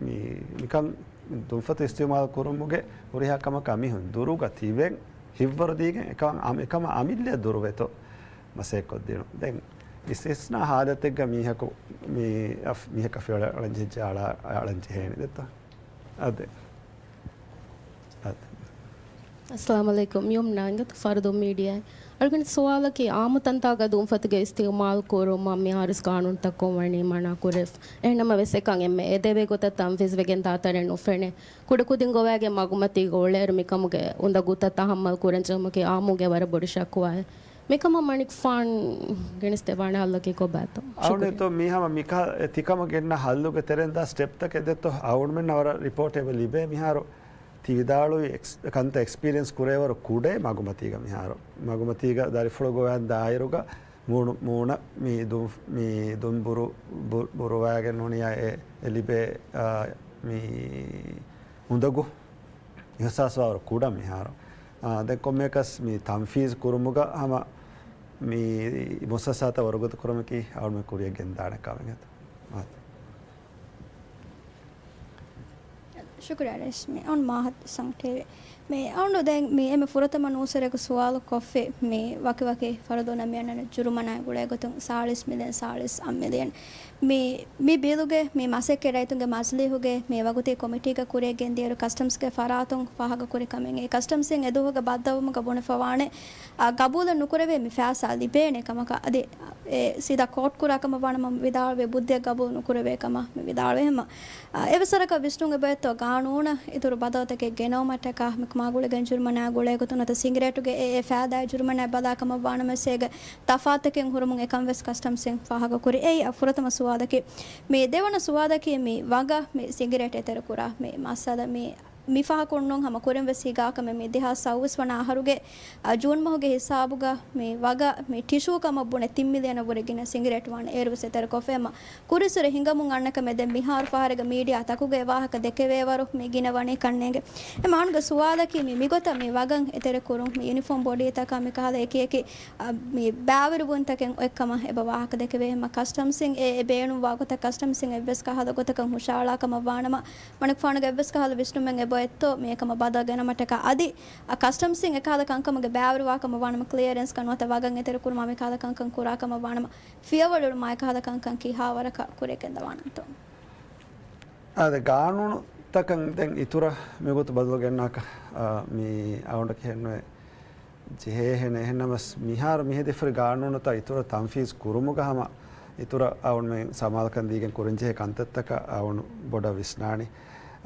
މި، މިކަން ދުންފަތު އިސްތިއުމާލު ކުރުމުގެ ހުރިހާ ކަމަކާ މީހުން ދުރުގަ ތިބެން ހިތްވަރު ދީގެން އެކަމަށް އަމި-، އެކަމަށް އަމިއްލައަށް ދުރުވެތޯ މަސައްކަތް ކޮށްދިނުން. ދެން އިސްތިސްނާ ހާލަތެއްގަ މީހަކު، މީ އަފް-، މީހަކަށް ފިޔަވަޅެއް އަޅަން ޖެހިއްޖެ އަޅާ-، އަޅަން ޖެހޭނެ ދެއްތޯ. އާދެ. އާދެ. އައްސަލާމު ޢަލައިކުމް. ޔުމްނާ އިނގޭތޯ ފަރުދު މީޑިއާއިން. އަޅުގަނޑު ސުވާލަކީ އާއްމު ތަންތާގަ ދުންފަތުގެ އިސްތިޢުމާލު ކުރުމަށް މިހާރުވެސް ގާނޫނުތައް ކޮށްވަނީ މަނާ ކުރެވިފަ. އެހެންނަމަވެސް އެކަން އެންމެ އެދެވޭ ގޮތަށް ތަންފީޒްވެގެން ދާތަނެއް ނުފެނޭ. ކުޑަކުދިން ގޮވާގެން މަގުމަތީގަ އުޅޭއިރު މިކަމުގެ އުނދަގޫތައް ތަހައްމަލް ކުރަންޖެހުމަކީ އާއްމުގެ ވަރަށް ބޮޑު ޝަކުވާއެއް. މިކަމަށް މަނިކުފާނު ގެނެސްދެވާނެ ހައްލަކީ ކޮބާތޯ؟ ޝުކުރިއްޔާ. އަޅުގަނޑު މީ ހަމަ މިކަހަލަ ތިކަމަށް ގެންނަ ހައްލުގެ ތެރެއިން ދާ ސްޓެޕްތަކެއް ދެއްތޯ؟ އަޅުގަނޑުމެންނަށް ވަރަށް ރިޕޯޓް އެބަ ލިބޭ މިހާރު ތި ވިދާޅުވި އެކްސް-، ކަންތައް އެކްސްޕީރިއެންސް ކުރޭވަރު ކުޑައެއް މަގުމަތީގަ މިހާރު. މަގުމަތީގަ ދަރިފުޅު ގޮވައި ދާއިރުގަ މޫނު-، މޫނަށް މި ދުން-، މި ދުން ބުރު-، ބު-، ބުރުވައިގެން ނޫނިޔާ އެ، އެ ލިބޭ، އާ، މި އުނދަގޫ އިހްސާސްވާވަރު ކުޑަ މިހާރު. އާ، ދެން ކޮންމެއަކަސް މި ތަންފީޒް ކުރުމުގަ ހަމަ މި މުއައްސަސާތައް ވަރުގަދަ ކުރުމަކީ އަޅުމެން ކުރިއަށް ގެންދާނެ ކަމެއް އެތަ. އާ. ޝުކުރިއްޔާ ރައީސް. މި އަޅުން މާހަތް ސަންޓޭވެ. މި އަޅުން ދެން މި އެންމެ ފުރަތަމަ ނޫސްވެރިޔަކު ސުވާލު ކޮށްފި މި ވަކި ވަކި ފަރުދުންނަށް މި އަންނަނީ ޖުރުމަނާ ގުޅޭ ގޮތުން ސާޅީސް މިލިއަން ސާޅީސް އަށް މިލިއަން. މި، މި ބިލުގެ މި މަސައްކަތް ރައްޔިތުންގެ މަޖިލީހުގެ މި ވަގުތީ ކޮމިޓީގަ ކުރިއަށް ގެންދިޔައިރު ކަސްޓަމްސްގެ ފަރާތުން ފާހަގަކުރި ކަމެއް. އެ ކަސްޓަމްސްއިން އެ ދުވަހުގެ ބައްދަލުވުމުގަ ބުނެފަވާނެ، އާ، ގަބޫލެއް ނުކުރެވޭ މި ފައިސާ ލިބޭނެ ކަމަކަށް. އަދި އެ ސީދާ ކޯޓް ކުރާ ކަމަށް ވާނަމަ މި ވިދާޅުވޭ، ބުއްދިއަށް ގަބޫލު ނުކުރެވޭ ކަމަށް މި ވިދާޅުވޭ. ހަމަ އާ، އެވެސް ވަރަކަށް ވިސްނުން އެބައޮތްތޯ ގާނޫނަށް އިތުރު ބަދަލުތަކެއް ގެނައުމަށްޓަކާ މިކަމާ ގުޅިގެން ޖުރުމަނާ ގުޅޭ ގޮތުން ނުވަތަ ސިނގިރޭޓުގެ އެ، އެ ފައިދާއާ ޖުރުމަނާ ބަލާ ކަމަށް ވާނަމަވެސް އޭގެ ތަފާތުތަކެއް ހުރުމުން އެކަން ވެސް ކަސްޓަމްސްއިން ފާހަގަކުރި. އެއީ އަ ފުރަތަމަ ސުވާލަކީ. މި ދެވަނަ ސުވާލަކީ މި ވަގަށް މި ސިނގިރޭޓް އެތެރެކުރާ މި މައްސަލަ މި މިފަހަކުން ނޫން ހަމަ ކުރިން ވެސް ހިގާ ކަމެއް މި ދެހާސް ސައުވީސް ވަނަ އަހަރުގެ، އަ، ޖޫން މަހުގެ ހިސާބުގަ މި ވަގަށް މި ޓިޝޫ ކަމަށް ބުނެ ތިން މިލިއަނަށް ވުރެ ގިނަ ސިނގިރޭޓް ވާނެ އޭރު ވެސް އެތެރެކޮށްފަ ހަމަ ކުރިއްސުރެ ހިނގަމުން އަންނަ ކަމެއް ދެން މިހާރު ފަހަރެއްގަ މީޑިއާ ތަކުގަ އެ ވާހަކަ ދެކެވޭވަރު މި ގިނަ ވަނީ ކަންނޭނގެ. އެ މާނުގެ ސުވާލަކީ މި މިގޮތަށް މި ވަގަށް އެތެރެކުރުން މި ޔުނިފޯމް ބޮޑީތަކާ މި ކަހަލަ އެކި އެކި، އަ، މި ބައިވެރިވުންތަކެއް އޮތްކަމަށް އެބަ ވާހަކަ ދެކެވޭ. ހަމަ ކަސްޓަމްސްއިން އެ، އެ ބޭނުންވާ ގޮތަށް ކަސްޓަމްސްއިން އެއްވެސް ކަހަލަ ގޮތަކަށް ހުށަހަޅާ ކަމަށް ވާނަމަ، މަނިކުފާނުގެ އެއްވެސް ކަހަލަ ވިސްނުމެއް އެބައޮތްތޯ މިއަކަމަށް ބަދަލު ގެނަމަށްޓަކާ އަދި، އަ، ކަސްޓަމްސްއިން އެކަހަލަ ކަންކަމުގެ ބައިވެރިވާ ކަމަށް ވާނަމަ ކްލިއަރެންސްގަ ނުވަތަ ވަގަށް އެތެރެކުރުމާ މިކަހަލަ ކަންކަން ކުރާ ކަމަށް ވާނަމަ ފިޔަވަޅު އެޅުމާ އެކަހަލަ ކަންކަން ކިހާވަރަކަށް ކުރިއަށް ގެންދަވާނަންތޯ؟ އާދެ، ގާނޫނުތަކަށް ދެން އިތުރަށް މިގޮތު ބަދަލު ގެންނާކަށް، އާ، މި އަޅުގަނޑަށް ކިހިނެއް ނުވޭ. ޖެހޭހެނެއް. އެހެންނަމަސް މިހާރު މިހެދިފަހުރި ގާނޫނުތައް އިތުރަށް ތަންފީޒް ކުރުމުގަ ހަމަ އިތުރަށް އަޅުގަނޑުމެން ސަމާލުކަން ދީގެން ކުރަންޖެހޭ ކަންތައްތަކަށް އަޅުގަނޑު ބޮޑަށް ވިސްނާނީ.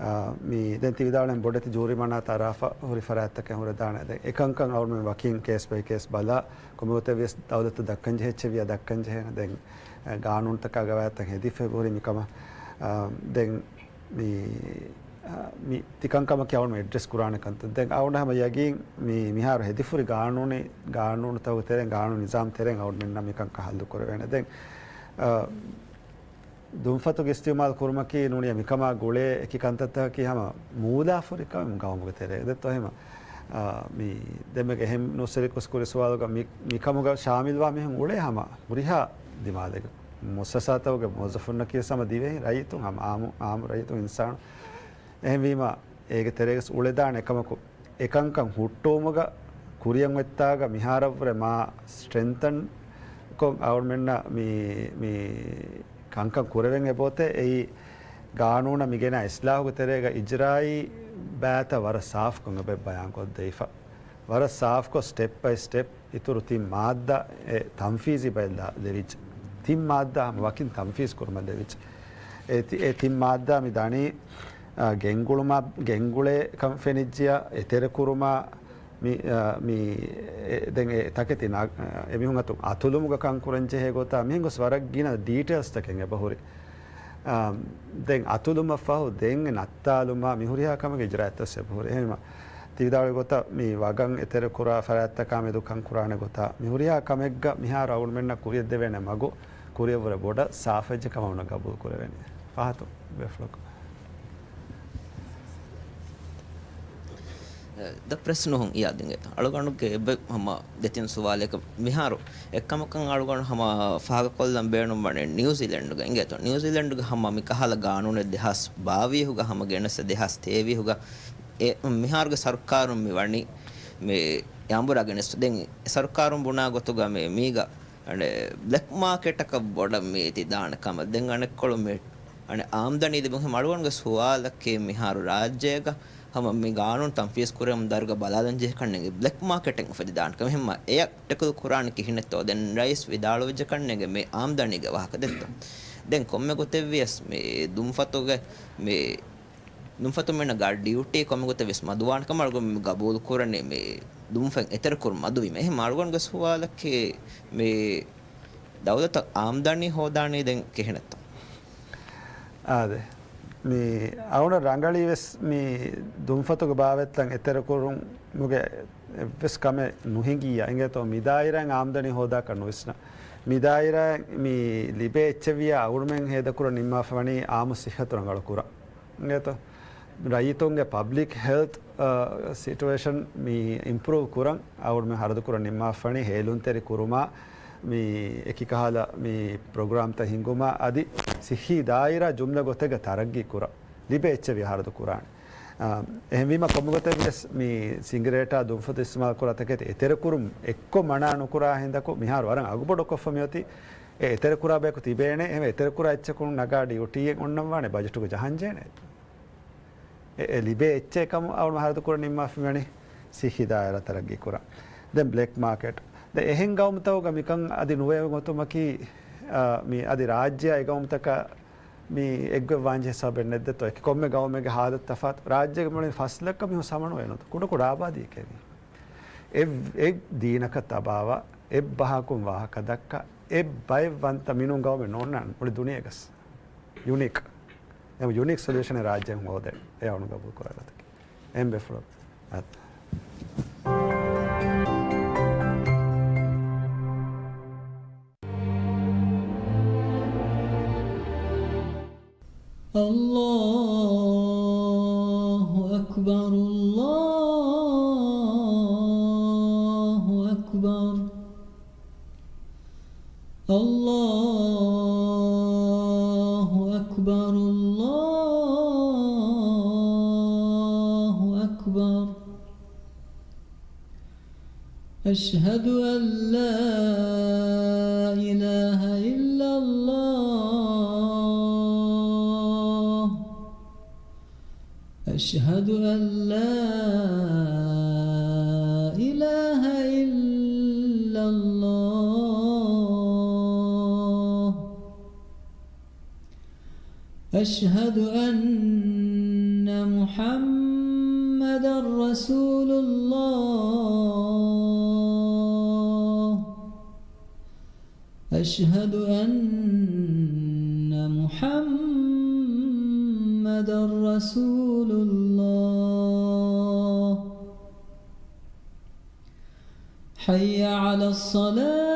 އާ، މި ދެން ތި ވިދާޅުވި ބޮޑެތި ޖޫރިމަނާ ތަރާފަ ހުރި ފަރާތްތަކެއް ހުރެދާނެ. ދެން އެކަންކަން އަޅުގަނޑުމެން ވަކިން ކޭސް ބައި ކޭސް ބަލާ، ކޮންމެ ގޮތެއް ވިޔަސް ދައުލަތަށް ދައްކަން ޖެހިއްޖެ ވިޔަ ދައްކަން ޖެހޭނެ. ދެން، އާ، ގާނޫނުތަކާ ގަވާއިދުތައް ހެދިފަ ހުރި މިކަމަށް، އާ، ދެން މި، އާ، މި ތިކަންކަމަކީ އަޅުގަނޑު އެޑްރެސް ކުރާނެ ކަންތައް. ދެން އަޅުގަނޑަށް ހަމަ ޔަގީން މި މިހާރު ހެދިފަހުރި ގާނޫނީ، ގާނޫނުތަކުގެ ތެރެއިން، ގާނޫނު ނިޒާމް ތެރެއިން އަޅުގަނޑުމެންނަށް މިކަންކަން ހައްލު ކުރެވޭނެ. ދެން، އާ، ދުންފަތުގެ އިސްތިޢުމާލު ކުރުމަކީ ނޫނީ މިކަމާ ގުޅޭ އެކި ކަންތައްތަކަކީ ހަމަ މޫލާފަހުރި ކަމެއް ގައުމުގެ ތެރޭގަ. ދެއްތޯ އެހެންމަ، އާ، މި ދެންމެ އެހެން ނޫސްވެރިޔަކު ކުރި ސުވާލުގަ މި، މިކަމުގަ ޝާމިލްވާ މީހުން އުޅޭ ހަމަ ހުރިހާ ދިމާލެއްގަ. މުއައްސަސާތަކުގެ މުވައްޒަފުންނަކީ ވެސް ހަމަ ދިވެހި ރައްޔިތުން ހަމަ އާއްމު، އާއްމު ރައްޔިތުން އިންސާނު. އެހެންވީމަ އޭގެ ތެރޭގަސް އުޅެދާނެ އެކަމަކު، އެކަންކަން ހުއްޓުވުމުގަ ކުރިއަށް އޮތްތާގަ މިހާރަށްވުރެ މާ ސްޓްރެންތަން ކޮށް އަޅުގަނޑުމެންނަށް މި، މި ކަންކަން ކުރެވެން އެބައޮތޭ. އެއީ ގާނޫނަށް މިގެނާ އިސްލާހުގެ ތެރޭގަ އިޖްރާއީ ބައިތައް ވަރަށް ސާފުކޮށް އެބަ ބަޔާންކޮށްދެވިފަ. ވަރަށް ސާފުކޮށް ސްޓެޕް ބައި ސްޓެޕް އިތުރު ތިން މާއްދާ އެ ތަންފީޒީ ބައެއް ލާ-، ލެވިއްޖެ. ތިން މާއްދާ ހަމަ ވަކިން ތަންފީޒް ކުރުމަށް ލެވިއްޖެ. އެ ތި-، އެ ތިން މާއްދާ މި ދަނީ، އާ، ގެންގުޅުމާ، ގެންގުޅޭ ކަން ފެނިއްޖިޔާ، އެތެރެކުރުމާ، މި، އާ، މި، އެ، ދެން އެ ތަކެތި ނާ-، އާ، އެމީހުން އަތު އަތުލުމުގަ ކަން ކުރަން ޖެހޭ ގޮތާ، މިހެން ގޮސް ވަރަށް ގިނަ ޑީޓެއިލްސް ތަކެއް އެބަހުރި. އާ، ދެން އަތުލުމަށް ފަހު، ދެން ނައްތާލުމާ، މި ހުރިހާ ކަމެއްގެ އިޖްރާއަތް ވެސް އެބަހުރި. އެހެންވީމަ، ތި ވިދާޅުވި ގޮތަށް މި ވަގަށް އެތެރެކުރާ ފަރާތްތަކާ މެދު ކަން ކުރާނެ ގޮތާ، މި ހުރިހާ ކަމެއްގަ މިހާރު އަޅުގަނޑުމެންނަށް ކުރިއަށްދެވޭނެ މަގު ކުރިއަށްވުރެ ބޮޑަށް ސާފައްޖެ ކަމަށް އަޅުގަނޑު ގަބޫލު ކުރެވެނީ. ފަހަތު ބެފުޅަކު. ދަ ޕްރެސް ނޫހުން އިޔާދިނގޭތަ؟ އަޅުގަނޑުގެ އެބަ ހަމަ ދެތިން ސުވާލެއް މިހާރު އެއްކަމަކަށް އަޅުގަނޑު ހަމަ ފާހަގަކޮށްލަން ބޭނުންވަނީ ނިއުޒީލެންޑުގަ އިނގޭތޯ. ނިއުޒީލެންޑުގަ ހަމަ މި ކަހަލަ ގާނޫނެއް ދެހާސް ބާވީހުގަ ހަމަ ގެނެސް ދެހާސް ތޭވީހުގަ އެ މިހާރުގެ ސަރުކާރުން މި ވަނީ މި އަނބުރާ ގެނެސް. ދެން ސަރުކާރުން ބުނާ ގޮތުގަ މި މީގަ އަނެ ބްލެކް މާކެޓަކަށް ބޮޑަށް މި ތި ދާނެ ކަމަށް. ދެން އަނެއްކޮޅު މި އަނެ އާމްދަނީ ލިބުން ހަމަ އަޅުގަނޑުގެ ސުވާލަކީ މިހާރު ރާއްޖޭގަ ހަމަ މި ގާނޫނު ތަންފީޒް ކުރެވުމުގެ ދަރުގަ ބަލާލަން ޖެހޭ ކަންނޭނގެ ބްލެކް މާކެޓެއް އުފެދިދާނެ ކަމަށް. އެހެންމަ އެޔަށް ޓެކްލް ކުރާނެ ކިހިނެއްތޯ؟ ދެން ރައީސް ވިދާޅުވެއްޖެ ކަންނޭނގެ މި އާމްދަނީގެ ވާހަކަ ދެއްތޯ؟ ދެން ކޮންމެ ގޮތެއް ވިޔަސް މި ދުންފަތުގެ މި ދުންފަތުމެންނަށް ގާ ޑިއުޓީ ކޮންމެ ގޮތެއް ވިޔަސް މަދުވާނެ ކަމަށް އަޅުގަނޑު ގަބޫލު ކުރަނީ މި ދުންފަތް އެތެރެކުރުން މަދުވީމަ. އެހެން އަޅުގަނޑުގެ ސުވާލަކީ މި ދައުލަތަށް އާމްދަނީ ހޯދާނީ ދެން ކިހިނެއްތޯ؟ އާދެ. މި އަޅުގަނޑަށް ރަނގަޅީ ވެސް މި ދުންފަތުގެ ބާވަތްތައް އެތެރެކުރުމުގެ އެއްވެސް ކަމެއް ނުހިނގިއްޔާ އިނގޭތޯ މި ދާއިރާއިން އާމްދަނީ ހޯދާކަށް ނުވިސްނާ. މި ދާއިރާއިން މި ލިބޭ އެއްޗެއް ވިޔާ އަޅުގަނޑުމެން ހޭދަކުރަން ނިންމާފަ ވަނީ އާއްމު ސިއްހަތު ރަނގަޅު ކުރަން. އިނގޭތޯ؟ ރައްޔިތުންގެ ޕަބްލިކް ހެލްތް، އާ، ސިޓުއޭޝަން މި އިމްޕްރޫވް ކުރަން އަޅުގަނޑުމެން ހަރަދުކުރަން ނިންމާފަ ވަނީ ހޭލުންތެރި ކުރުމާ، މި އެކި ކަހަލަ މި ޕްރޮގްރާމްތައް ހިންގުމާ، އަދި ސިއްހީ ދާއިރާ ޖުމްލަ ގޮތެއްގަ ތަރައްގީ ކުރަން ލިބޭ އެއްޗެއް ވިޔަ ހަރަދު ކުރާނެ. އާ، އެހެންވީމަ ކޮންމެ ގޮތެއް ވިޔަސް މި ސިނގިރޭޓާ ދުންފަތު އިސްތިމާލް ކުރާ ތަކެތި އެތެރެކުރުން އެއްކޮށް މަނާ ނުކުރާ ހިނދަކު މިހާރު ވަރަށް އަގުބޮޑުކޮށްފަ މިއޮތީ. އެ އެތެރެކުރާ ބަޔަކު ތިބޭނެ. އެހެން އެތެރެކުރާ އެއްޗަކުން ނަގާ ޑިއުޓީއެއް އޮންނަންވާނެ ބަޖެޓުގަ ޖަހަންޖޭނެ. އެ، އެ ލިބޭ އެއްޗެއް ކަމަށް އަޅުގަނޑު ހަރަދު ކުރަން ނިންމާފަ މިވަނީ ސިއްހީ ދާއިރާ ތަރައްގީ ކުރަން. ދެން ބްލެކް މާކެޓް. ދެން އެހެން ގައުމުތަކުގަ މިކަން އަދި ނުވެވެ ގޮތުމަކީ، އާ، މި އަދި ރާއްޖެއާ އެ ގައުމުތަކަށް މި އެއްގޮތް ވާންޖެހޭ ސަބަބެއް ނެތްދެތޯ. އެކި ކޮންމެ ގައުމެއްގެ ހާލަތު ތަފާތު. ރާއްޖޭގެ މުޅި ފަސް ލައްކަ މީހުން ސަމަނުވެ ނުތަ ކުޑަކުޑަ އާބާދީއެކޭ މީ. އެއް، އެއް ދީނަކަށް ތަބާވާ، އެއް ބަހަކުން ވާހަކަ ދައްކާ، އެއް ބައެއް ވަންތަ މިނޫން ގައުމެއް ނޯންނާނެ މުޅި ދުނިޔޭގަސް. ޔުނީކް. އެ ޔުނީކް ސޮލިއުޝަނެއް ރާއްޖެއިން ހޯދޭ. އެ އަޅުގަނޑު ގަބޫލު ކުރާ ގޮތަކީ. އެހެން ބޭފުޅުން. އަ. الله أكبر، الله أكبر. الله أكبر، الله أكبر. أشهد أن لا إله إلا الله. أشهد أن لا إله إلا الله. أشهد أن محمدا رسول الله. أشهد أن محمدا رسول الله. حي على الصلاة.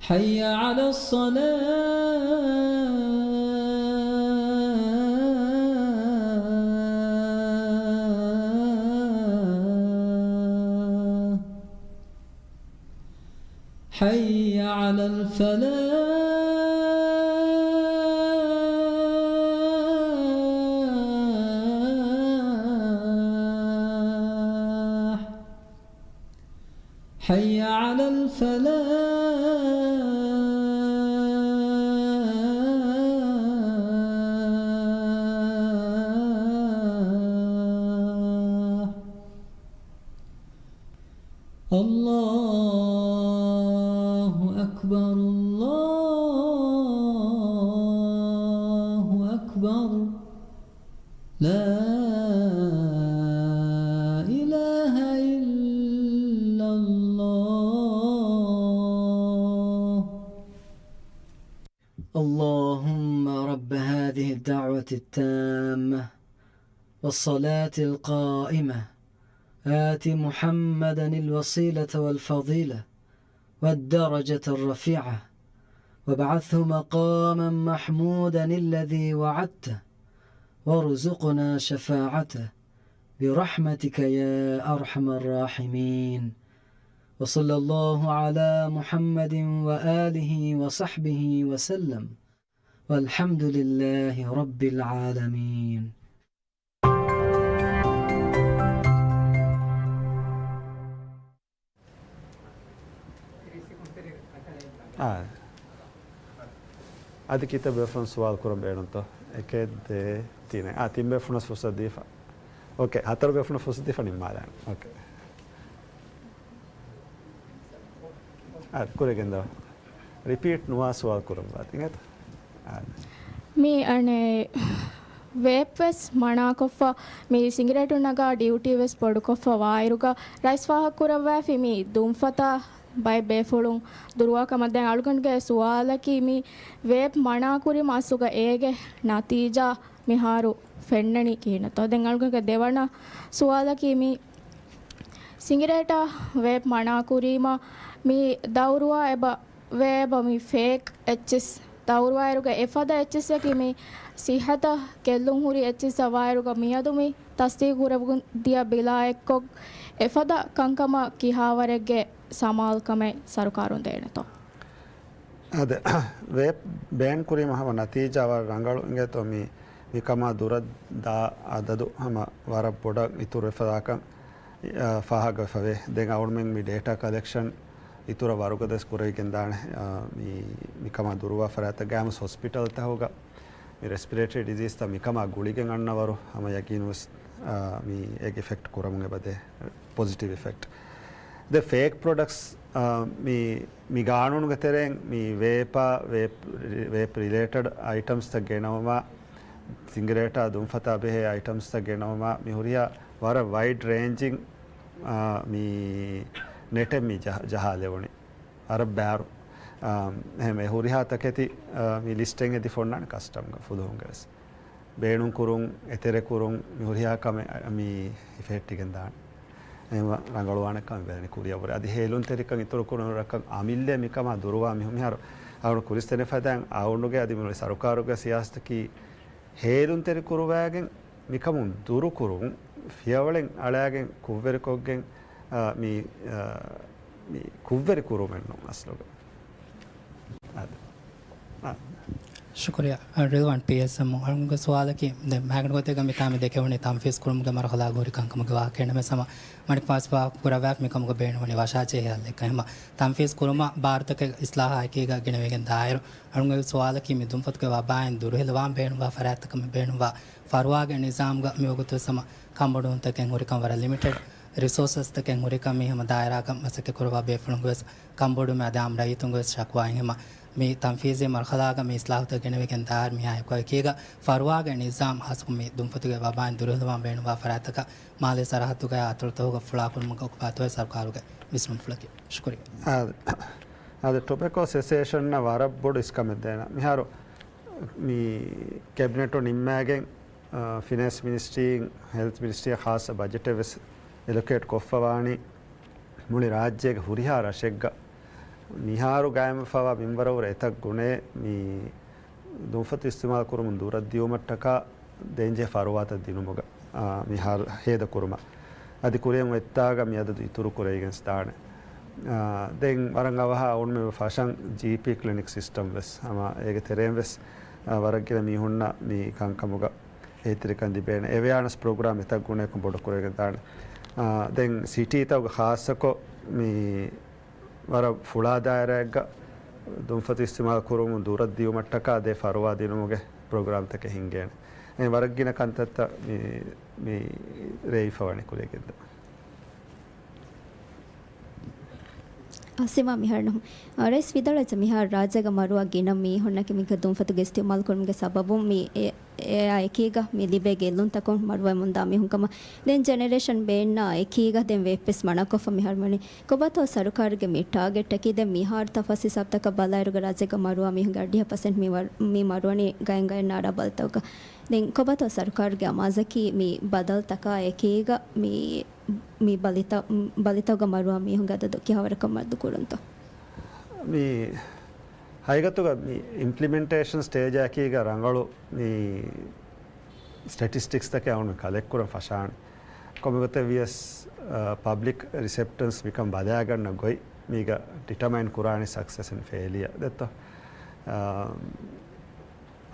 حي على الصلاة. حي على الفلاح. حي على الفلاح. الله أكبر، الله أكبر. لا إله إلا الله. اللهم رب هذه الدعوة التامة والصلاة القائمة، آت محمدا الوسيلة والفضيلة والدرجة الرفيعة، وابعثه مقاما محمودا الذي وعدته، وارزقنا شفاعته برحمتك يا أرحم الراحمين. وصلى الله على محمد وآله وصحبه وسلم. والحمد لله رب العالمين. އާ. އަދި ކިތައް ބޭފުޅުން ސުވާލު ކުރަން ބޭނުންތޯ؟ އެކެއް، ދޭ، ތިނެއް. އާ، ތިން ބޭފުޅުންނަށް ފުރުސަތު ދީފަ. އޯކޭ، ހަތަރު ބޭފުޅުންނަށް ފުރުސަތު ދީފަ ނިންމާލާނެ. އޯކޭ. އާ، ކުރެގެންދާ. ރިޕީޓް ނުވާ ސުވާލު ކުރަން ވާތީ އިނގޭތަ؟ އާ. މި އަނެއް ވޭޕް ވެސް މަނާކޮށްފަ، މި ސިނގިރޭޓު ނަގާ ޑިއުޓީ ވެސް ބޮޑުކޮށްފަ ވާއިރުގަ ރައީސް ފާހަގަކުރައްވައިފި މި ދުންފަތާ ބައެއް ބޭފުޅުން ދުރުވާ ކަމަށް. ދެން އަޅުގަނޑުގެ ސުވާލަކީ މި ވޭޕް މަނާކުރީމަ އަސްލުގަ އޭގެ ނަތީޖާ މިހާރު ފެންނަނީ ކިހިނެއްތޯ؟ ދެން އަޅުގަނޑުގެ ދެވަނަ ސުވާލަކީ މި ސިނގިރޭޓާ ވޭޕް މަނާކުރީމަ މި ދައުރުވާ އެބަ ވޭބަ މި ފޭކް އެއްޗިސް ދައުރުވާއިރުގަ އެފަދަ އެއްޗިސްއަކީ މި ސިއްހަތަށް ގެއްލުން ހުރި އެއްޗެއް ޒަވާއިރުގަ މިއަދު މި ތަސްދީގު ކުރެވިގެން ދިޔަ ބިލާ އެއްކޮށް، އެފަދަ ކަންކަމަށް ކިހާވަރެއްގެ ސަމާލުކަމެއް ސަރުކާރުން ދޭނެތޯ؟ އާދެ، ވޭޕް ބޭން ކުރީމަ ހަމަ ނަތީޖާ ވަރަށް ރަނގަޅު އިނގޭތޯ؟ މި، މިކަމާ ދުރަށް ދާ އަދަދު ހަމަ ވަރަށް ބޮޑަށް އިތުރު ވެފަދާކަން، އާ، ފާހަގަވެފަވޭ. ދެން އަޅުމެން މި ޑޭޓާ ކަލެކްޝަން އިތުރަށް ވަރުގަދަވެސް ކުރެވިގެން ދާނެ. އާ، މި، މިކަމާ ދުރުވާ ފަރާތަށް ގައިމުވެސް ހޮސްޕިޓަލްތަކުގަ މި ރެސްޕިރޭޓަރީ ޑިޒީޒްތައް މިކަމާ ގުޅިގެން އަންނަވަރު ހަމަ ޔަގީނުވެސް، އާ، މި އޭގެ އިފެކްޓް ކުރަމުން އެބަދޭ، ޕޮޒިޓިވް އިފެކްޓް. ދެ ފޭކް ޕްރޮޑަކްޓްސް، އާ، މި، މި ގާނޫނުގެ ތެރެއިން މި ވޭޕާ، ވޭޕް، ވޭޕް ރިލޭޓެޑް އައިޓަމްސްތައް ގެނައުމާ، ސިނގިރޭޓާ ދުންފަތާ ބެހޭ އައިޓަމްސްތައް ގެނައުމާ، މި ހުރިހާ ވަރަށް ވައިޑް ރޭންޖިން، އާ، މި ނެޓެއް މި ޖަހ-، ޖަހާލެވުނީ. ވަރަށް ބާރު. އާ، އެހެން އެ ހުރިހާ ތަކެތި، އާ، މި ލިސްޓެއް އެދިފަ އޮންނާނެ ކަސްޓަމްގަ ފުލުހުންގެވެސް. ބޭނުންކުރުން، އެތެރެކުރުން، މި ހުރިހާ ކަމެއް، އަ، މި ހިފެހެއްޓިގެން ދާނެ. އެހެންވެ ރަނގަޅުވާނެ ކަމެއް ބެލެނީ ކުރިއަށްވުރެ. އަދި ހޭލުންތެރިކަން އިތުރުކުރުން ރަކަށް އަމިއްލަ މިކަމާ ދުރުވާ މި-، މިހާރު އަޅުގަނޑު ކުރިސް ދެނެފަދައިން އަޅުގަނޑުގެ އަދި މި ސަރުކާރުގެ ސިޔާސަތަކީ ހޭލުންތެރި ކުރުވާގެން މިކަމުން ދުރުކުރުން، ފިޔަވަޅެއް އަޅާގެން ކުށްވެރިކޮށްގެން، އާ، މި، އާ، މި ކުށްވެރި ކުރުމެއް ނޫން އަސްލުގަ. އާދެ. އާ. ޝުކުރިއްޔާ. ރިލްވާން ޕީއެސްއެމްއޯ، އަޅުގަނޑުގެ ސުވާލަކީ، ދެން މާގަނޑު ގޮތެއްގަ މިތާ މި ދެކެވުނީ ތަންފީޒް ކުރުމުގެ މަރުހަލާގަ ހުރި ކަންކަމުގެ ވާހަކަ ނަމަވެސް ހަމަ މަނިކުފާސް ފާހަގަ ކުރައްވާފަ މިކަމުގަ ބޭނުންވަނީ ވަށާޖެހި ހައްލެއްކަން. ހަމަ ތަންފީޒް ކުރުމަށް ބާރުތަކެއް އިސްލާހާ އެކީގަ ގެނެވިގެން ދާއިރު، އަޅުގަނޑުގެ ސުވާލަކީ މި ދުންފަތުގެ ވަބާއިން ދުރުހެލިވާން ބޭނުންވާ ފަރާތްތަކަށް މި ބޭނުންވާ ފަރުވާގެ ނިޒާމްގަ މިވަގުތުވެސް ހަމަ ކަންބޮޑުވުންތަކެއް ހުރިކަން ވަރަށް ލިމިޓެޑް، ރިސޯސަސްތަކެއް ހުރިކަން މި ހަމަ ދާއިރާގަ މަސައްކަތް ކުރައްވާ ބޭފުޅުންގެވެސް ކަންބޮޑުވުމެއް އަދި އާއްމު ރައްޔިތުންގެވެސް ޝަކުވާއިން ހަމަ މި ތަންފީޒީ މަރުހަލާގަ މި އިސްލާހުތައް ގެނެވިގެން ދާއިރު މިހާ އެކު އެކީގަ ފަރުވާގެ ނިޒާމް ހާއްސަކޮށް މި ދުންފަތުގެ ވަބާއިން ދުރުހެލިވާން ބޭނުންވާ ފަރާތްތަކަށް މާލޭ ސަރަހައްދުގައި އަތޮޅުތަކުގަ ފުޅާކުރުމުގެ ކޮބާތޯއޭ ސަރުކާރުގެ ވިސްނުންފުޅަކީ؟ ޝުކުރިއްޔާ. އާ، އާދެ، ޓޮބެކޯ އެސޯސިއޭޝަންއަށް ވަރަށް ބޮޑު އިސްކަމެއް ދޭނަ. މިހާރު މި ކެބިނެޓު ނިންމާގެން، އާ، ފިނޭންސް މިނިސްޓްރީން، ހެލްތް މިނިސްޓްރީއަށް ޚާއްޞަ ބަޖެޓެއް ވެސް އެލޮކޭޓް ކޮށްފަވާނީ މުޅި ރާއްޖޭގެ ހުރިހާ ރަށެއްގަ. މިހާރު ގާއިމްވެފަވާ މިންވަރަށްވުރެ އެތައް ގުނައެއް މި ދުންފަތު އިސްތިމާލު ކުރުމުން ދުރަށް ދިޔުމަށްޓަކާ ދޭންޖެހޭ ފަރުވާތައް ދިނުމުގަ، އާ، މިހާރު ހޭދަކުރުމަށް. އަދި ކުރިއަށް އޮތްތާގަ މި އަދަދު އިތުރު ކުރެވިގެން ދާނެ. އާ، ދެން ވަރަށް އަވަހަށް އަޅުގަނޑުމެން ފަށަން ޖީޕީ ކްލިނިކް ސިސްޓަމް ވެސް ހަމަ އޭގެ ތެރެއިން ވެސް، އާ، ވަރަށް ގިނަ މީހުންނަށް މި ކަންކަމުގަ އެހީތެރިކަން ލިބޭނެ. އެވެއާނަސް ޕްރޮގްރާމް އެތައް ގުނައަކުން ބޮޑު ކުރެވިގެން ދާނެ. އާ، ދެން ސިޓީތަކުގަ ޚާއްޞަކޮށް މި ވަރަށް ފުޅާ ދާއިރާއެއްގަ ދުންފަތު އިސްތިމާލު ކުރުމުން ދުރަށް ދިޔުމަށްޓަކާ ދޭ ފަރުވާ ދިނުމުގެ ޕްރޮގްރާމްތަކެއް ހިންގޭނެ. އެ ވަރަށް ގިނަ ކަންތައްތައް މި، މި ރޭވިފަވަނީ ކުރިއަށް ގެންދަ. އަސިމާ މިހާރު ނަމަ. އަ، ރައީސް ވިދާޅުވެއްޖެ މިހާރު ރާއްޖޭގަ މަރުވާ ގިނަ މީހުންނަކީ މި ދުންފަތުގެ އިސްތިޢުމާލު ކުރުމުގެ ސަބަބުން މި އެ، އެއާ އެކީގަ މި ލިބޭ ގެއްލުންތަކުން މަރުވަމުންދާ މީހުން ކަމަށް. ދެން ޖެނެރޭޝަން ބޭންނާ އެކީގަ ދެން ވޭޕްވެސް މަނާކޮށްފަ މިހާރު ވަނީ. ކޮބާތޯ ސަރުކާރުގެ މި ޓާގެޓް އަކީ؟ ދެން މިހާރު ތަފާސް ހިސާބުތަކަށް ބަލާއިރުގަ ރާއްޖޭގަ މަރުވާ މީހުންގެ އަށްޑިހަ ޕަސެންޓް މި ވަރު-، މި މަރުވަނީ ގައިން ގައިން ނާރާ ބަލިތަކުގަ. ދެން ކޮބާތޯ ސަރުކާރުގެ އަމާޒަކީ މި ބަދަލުތަކާ އެކީގަ މި މި ބަލިތަ-، ބަލިތަކުގަ މަރުވާ މީހުންގެ އަދަދު ކިހާވަރަކަށް މަދު ކުރުންތޯ؟ މި ހަގީގަތުގަ މި އިމްޕްލިމެންޓޭޝަން ސްޓޭޖަކީގަ ރަނގަޅު މި ސްޓެޓިސްޓިކްސްތަކެއް އަޅުގަނޑު ކަލެކްޓް ކުރަން ފަށާނެ. ކޮންމެގޮތެއް ވިޔަސް، އަ، ޕަބްލިކް ރިސެޕްޓަންސް މިކަން ބަލާގަންނަ ގޮތް މީގަ ޑިޓަމައިން ކުރާނީ ސަކްސެސް އެންޑް ފެއިލިއަ ދެއްތޯ؟ އަ،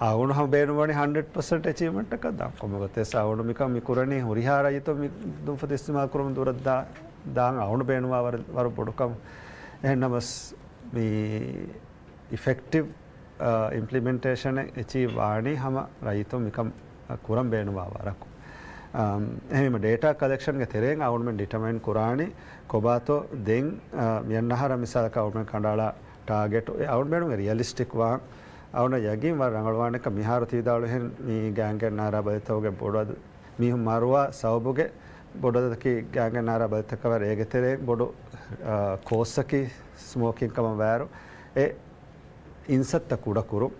އަޅުގަނޑު ހަމަ ބޭނުންވަނީ ހަންޑްރެޑް ޕަސެންޓް އެޗީވްމަންޓަކަށް ދާން. ކޮންމެ ގޮތެއް އަޅުގަނޑު މިކަން މި ކުރަނީ ހުރިހާ ރައްޔިތުން މި ދުންފަތު އިސްތިމާލު ކުރުމުން ދުރަށް ދާ-، ދާން އަޅުގަނޑު ބޭނުންވާ ވަރަށް، ވަރަށް ބޮޑު ކަމެއް. އެހެން ނަމަސް މި އިފެކްޓިވް، އާ، އިމްޕްލިމެންޓޭޝަނެއް އެޗީވް ވާނީ ހަމަ ރައްޔިތުން މިކަން ކުރަން ބޭނުންވާ ވަރަކު. އާ، އެހެންވީމަ ޑޭޓާ ކަލެކްޝަންގެ ތެރެއިން އަޅުގަނޑުމެން ޑިޓަމައިން ކުރާނީ ކޮބާތޯ ދެން، އާ، މިއަންނަ އަހަރަށް މިސާލަކަށް އަޅުގަނޑުމެން ކަނޑައަޅާ ޓާގެޓު އެ އަޅުގަނޑުމެންގެ ރިއަލިސްޓިކް ވާން. އަޅުގަނޑަށް ޔަގީން ވަރަށް ރަނގަޅުވާނެކަން މިހާރު ތިވިދާޅުވިހެން މި ގާނގެ ނާރާ ބަލިތަކުގެ ބޮޑު އަދަ-، މީހުން މަރުވާ ސަބަބުގެ ބޮޑު އަދަދަކީ ގާނގެ ނާރާ ބަލިތަކަށް ވަރަށް އޭގެ ތެރެއިން ބޮޑު، އާ، ކޯސްއަކީ ސްމޯކިން ކަމަށް ވާއިރު އެ އިންސައްތަ ކުޑަކުރުން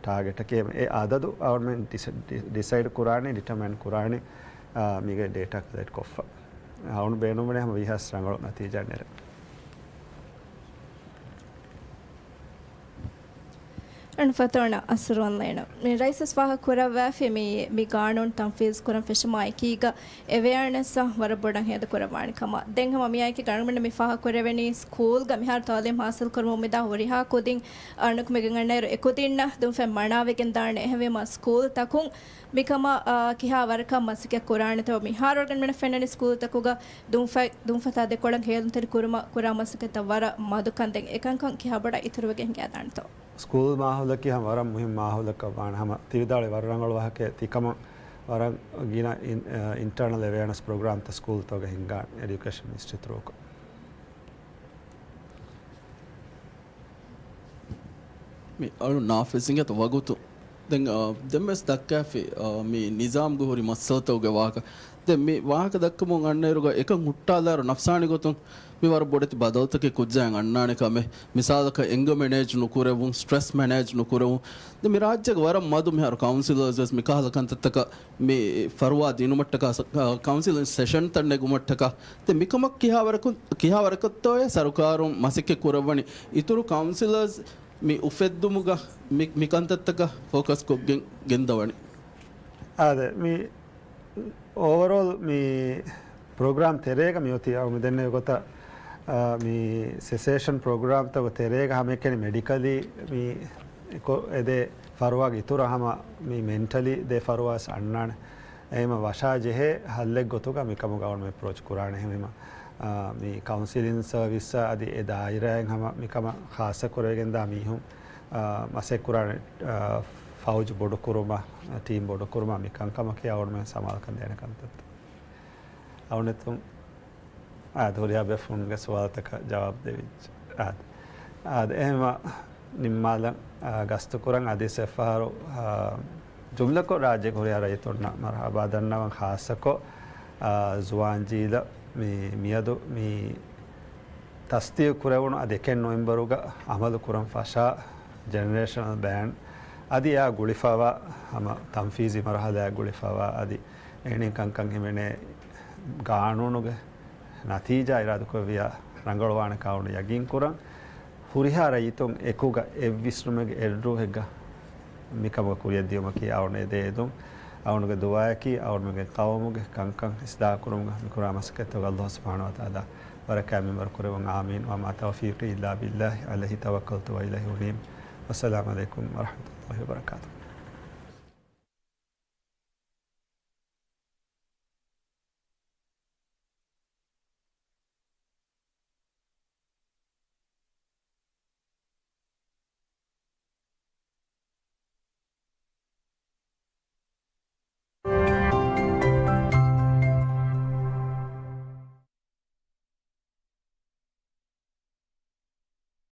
ޓާގެޓަކީ އެ އަދަދު އަޅުގަނޑުމެން ޑިސ-، ޑި-، ޑިސައިޑް ކުރާނީ، ޑިޓަމައިން ކުރާނީ، އާ، މީގެ ޑޭޓާ ކަލެކްޓް ކޮށްފަ. އަޅުގަނޑު ބޭނުންވަނީ ހަމަ ވީހާވެސް ރަނގަޅު ނަތީޖާ ނެރެ. އަން ފަތޯނަ އަސްރުވަންލޭނު. މި ރައީސަސް ފާހަގަ ކުރައްވާފި މި، މި ގާނޫނު ތަންފީޒު ކުރަން ފެށުމާ އެކީގަ އެވެއާނެސް ވަރަށް ބޮޑަށް ހޭދަ ކުރައްވާނެ ކަމަށް. ދެން ހަމަ މިއާއެކީ ގަނޑުމެން މި ފާހަގަ ކުރެވެނީ ސްކޫލްގަ މިހާރު ތައުލީމް ހާސިލް ކުރަމުން މިދާ ހުރިހާ ކުދިން އަންނަކުމެގެން އަންނައިރު އެކުދިންނަށް ދުންފަތް މަނާވެގެން ދާނެ. އެހެންވީމަ ސްކޫލް ތަކުން މިކަމަށް، އާ، ކިހާ ވަރަކަށް މަސައްކަތް ކުރާނެތޯ؟ މިހާރު ގަނޑުމެން ފެންނަނީ ސްކޫލް ތަކުގަ ދުންފަތް، ދުންފަތާ ދެކޮޅަށް ހޭލުންތެރި ކުރުމަށް ކުރާ މަސައްކަތްތައް ވަރަށް މަދުކަން. ދެން އެކަންކަން ކިހާ ބޮޑަށް އިތުރުވެގެން ހިނގައިދާނެތޯ؟ ސްކޫލް މާހައުލަކީ ހަމަ ވަރަށް މުހިންމު މާހައުލަކަށް ވާނެ. ހަމަ ތި ވިދާޅުވި ވަރަށް ރަނގަޅު ވާހަކައެއް. ތިކަމަށް ވަރަށް ގިނަ އިން-، އަ، އިންޓަރނަލް އެވެއަރނަސް ޕްރޮގްރާމްތައް ސްކޫލްތަކުގަ ހިންގާނެ އެޑިއުކޭޝަން މިނިސްޓްރީ ތުރޫކޮށް. މި އަޅު ނާފިޒް އިނގޭތޯ ވަގުތު. ދެން، އަ، ދެންވެސް ދައްކާފި، އަ، މި ނިޒާމްގަ ހުރި މައްސަލަތަކުގެ ވާހަކަ. ދެން މި ވާހަކަ ދައްކަމުން އަންނައިރުގަ އެކަން ހުއްޓާލާއިރު ނަފްސާނީ ގޮތުން މި ވަރަށް ބޮޑެތި ބަދަލުތަކެއް ކުއްޖާއިން އަންނާނެ ކަމެއް. މިސާލަކަށް އެންގަ މެނޭޖް ނުކުރެވުން، ސްޓްރެސް މެނޭޖް ނުކުރެވުން. ދެން މި ރާއްޖޭގެ ވަރަށް މަދު މިހާރު ކައުންސިލަރސް ވެސް މިކަހަލަ ކަންތައްތަކަށް މި ފަރުވާ ދިނުމަށްޓަކާ، ސަ-، އާ، ކައުންސިލިން ސެޝަންތައް ނެގުމަށްޓަކާ. ދެން މިކަމަށް ކިހާވަރަކު-، ކިހާވަރަކަށްތޯއޭ ސަރުކާރުން މަސައްކަތް ކުރައްވަނީ؟ އިތުރު ކައުންސިލަރސް މި އުފެއްދުމުގަ މި، މި ކަންތައްތަކަށް ފޯކަސް ކޮށްގެން ގެންދަވަނީ. އާދެ، މި އޯވަރޯލް މި ޕްރޮގްރާމް ތެރޭގަ މިއޮތީ އަޅުގަނޑު ދެންނެވި ގޮތަށް، އާ، މި ސެސޭޝަން ޕްރޮގްރާމްތަކުގެ ތެރޭގަ ހަމައެކަނި މެޑިކަލީ މި ކޮ-، އެދޭ ފަރުވާގެ އިތުރަށް ހަމަ މި މެންޓަލީ ދޭ ފަރުވާ ވެސް އަންނާނެ. އެހެންވީމަ ވަށާ ޖެހޭ ހައްލެއް ގޮތުގަ މިކަމުގަ އަޅުގަނޑު އެޕްރޯޗް ކުރާނެ. އެހެންވީމަ، އާ، މި ކައުންސިލިން ސަރވިސްއާ އަދި އެ ދާއިރާއިން ހަމަ މިކަމަށް ޚާއްޞަ ކުރެވިގެންދާ މީހުން، އާ، މަސައްކަތް ކުރާނެ، އާ، ފައުޖު ބޮޑުކުރުމަށް، ޓީމް ބޮޑުކުރުމަށް މި ކަންކަމަކީ އަޅުގަނޑުމެން ސަމާލުކަން ދޭނެ ކަންތައްތައް. އަޅުގަނޑު އާދެ، ހުރިހާ ބޭފުޅުންގެ ސުވާލުތަކަށް ޖަވާބު ދެވިއްޖެ. އާދެ. އާދެ، އެހެންވީމަ ނިންމާލަން، އާ، ގަސްތު ކުރަން އަދި އެއްފަހަރު، އާ، ޖުމްލަކޮށް ރާއްޖޭގެ ހުރިހާ ރައްޔިތުންނަށް މަރުޙަބާ ދަންނަވަން، ޚާއްޞަކޮށް، އާ، ޒުވާން ޖީލަށް މި، މިއަދު މި ތަސްދީގު ކުރެވުނު އަދި އެކެއް ނޮވެމްބަރުގަ އަމަލު ކުރަން ފަށާ ޖެނެރޭޝަނަލް ބޭން އަދި އެއާ ގުޅިފަވާ ހަމަ ތަންފީޒީ މަރުޙަލާއާ ގުޅިފަވާ އަދި އެހެނިހެން ކަންކަން ހިމެނޭ ގާނޫނުގެ ނަތީޖާ އިރާދަކުރެއްވިޔާ ރަނގަޅުވާނެ ކަމަށް ޔަގީން ކުރަން. ހުރިހާ ރައްޔިތުން އެކުގަ އެއްވިސްނުމެއްގެ އެއްރޫހެއްގަ މިކަމުގަ ކުރިއަށްދިޔުމަކީ އަޅުގަނޑު އެދޭ އެދުން. އަޅުގަނޑުގެ ދުޢާއަކީ އަޅުގަނޑުމެންގެ ޤައުމުގެ ކަންކަން އިސްލާހުކުރުމުގަ މިކުރާ މަސައްކަތްތަކުގަ ﷲ ސުބްޙާނަހޫ ވަތަޢާލާ ވަރަކަށް މިންވަރު ކުރެވުން. އާމީން. ވަމާ ތައުފީޤީ އިއްލާ ބިއްލާހި ޢަލައިހި ތަވައްކަލްތު ވައިލައިހި އުނީބް. ވައްސަލާމު ޢަލައިކުމް ވަރަޙްމަތުﷲި ވަބަރަކާތުހު.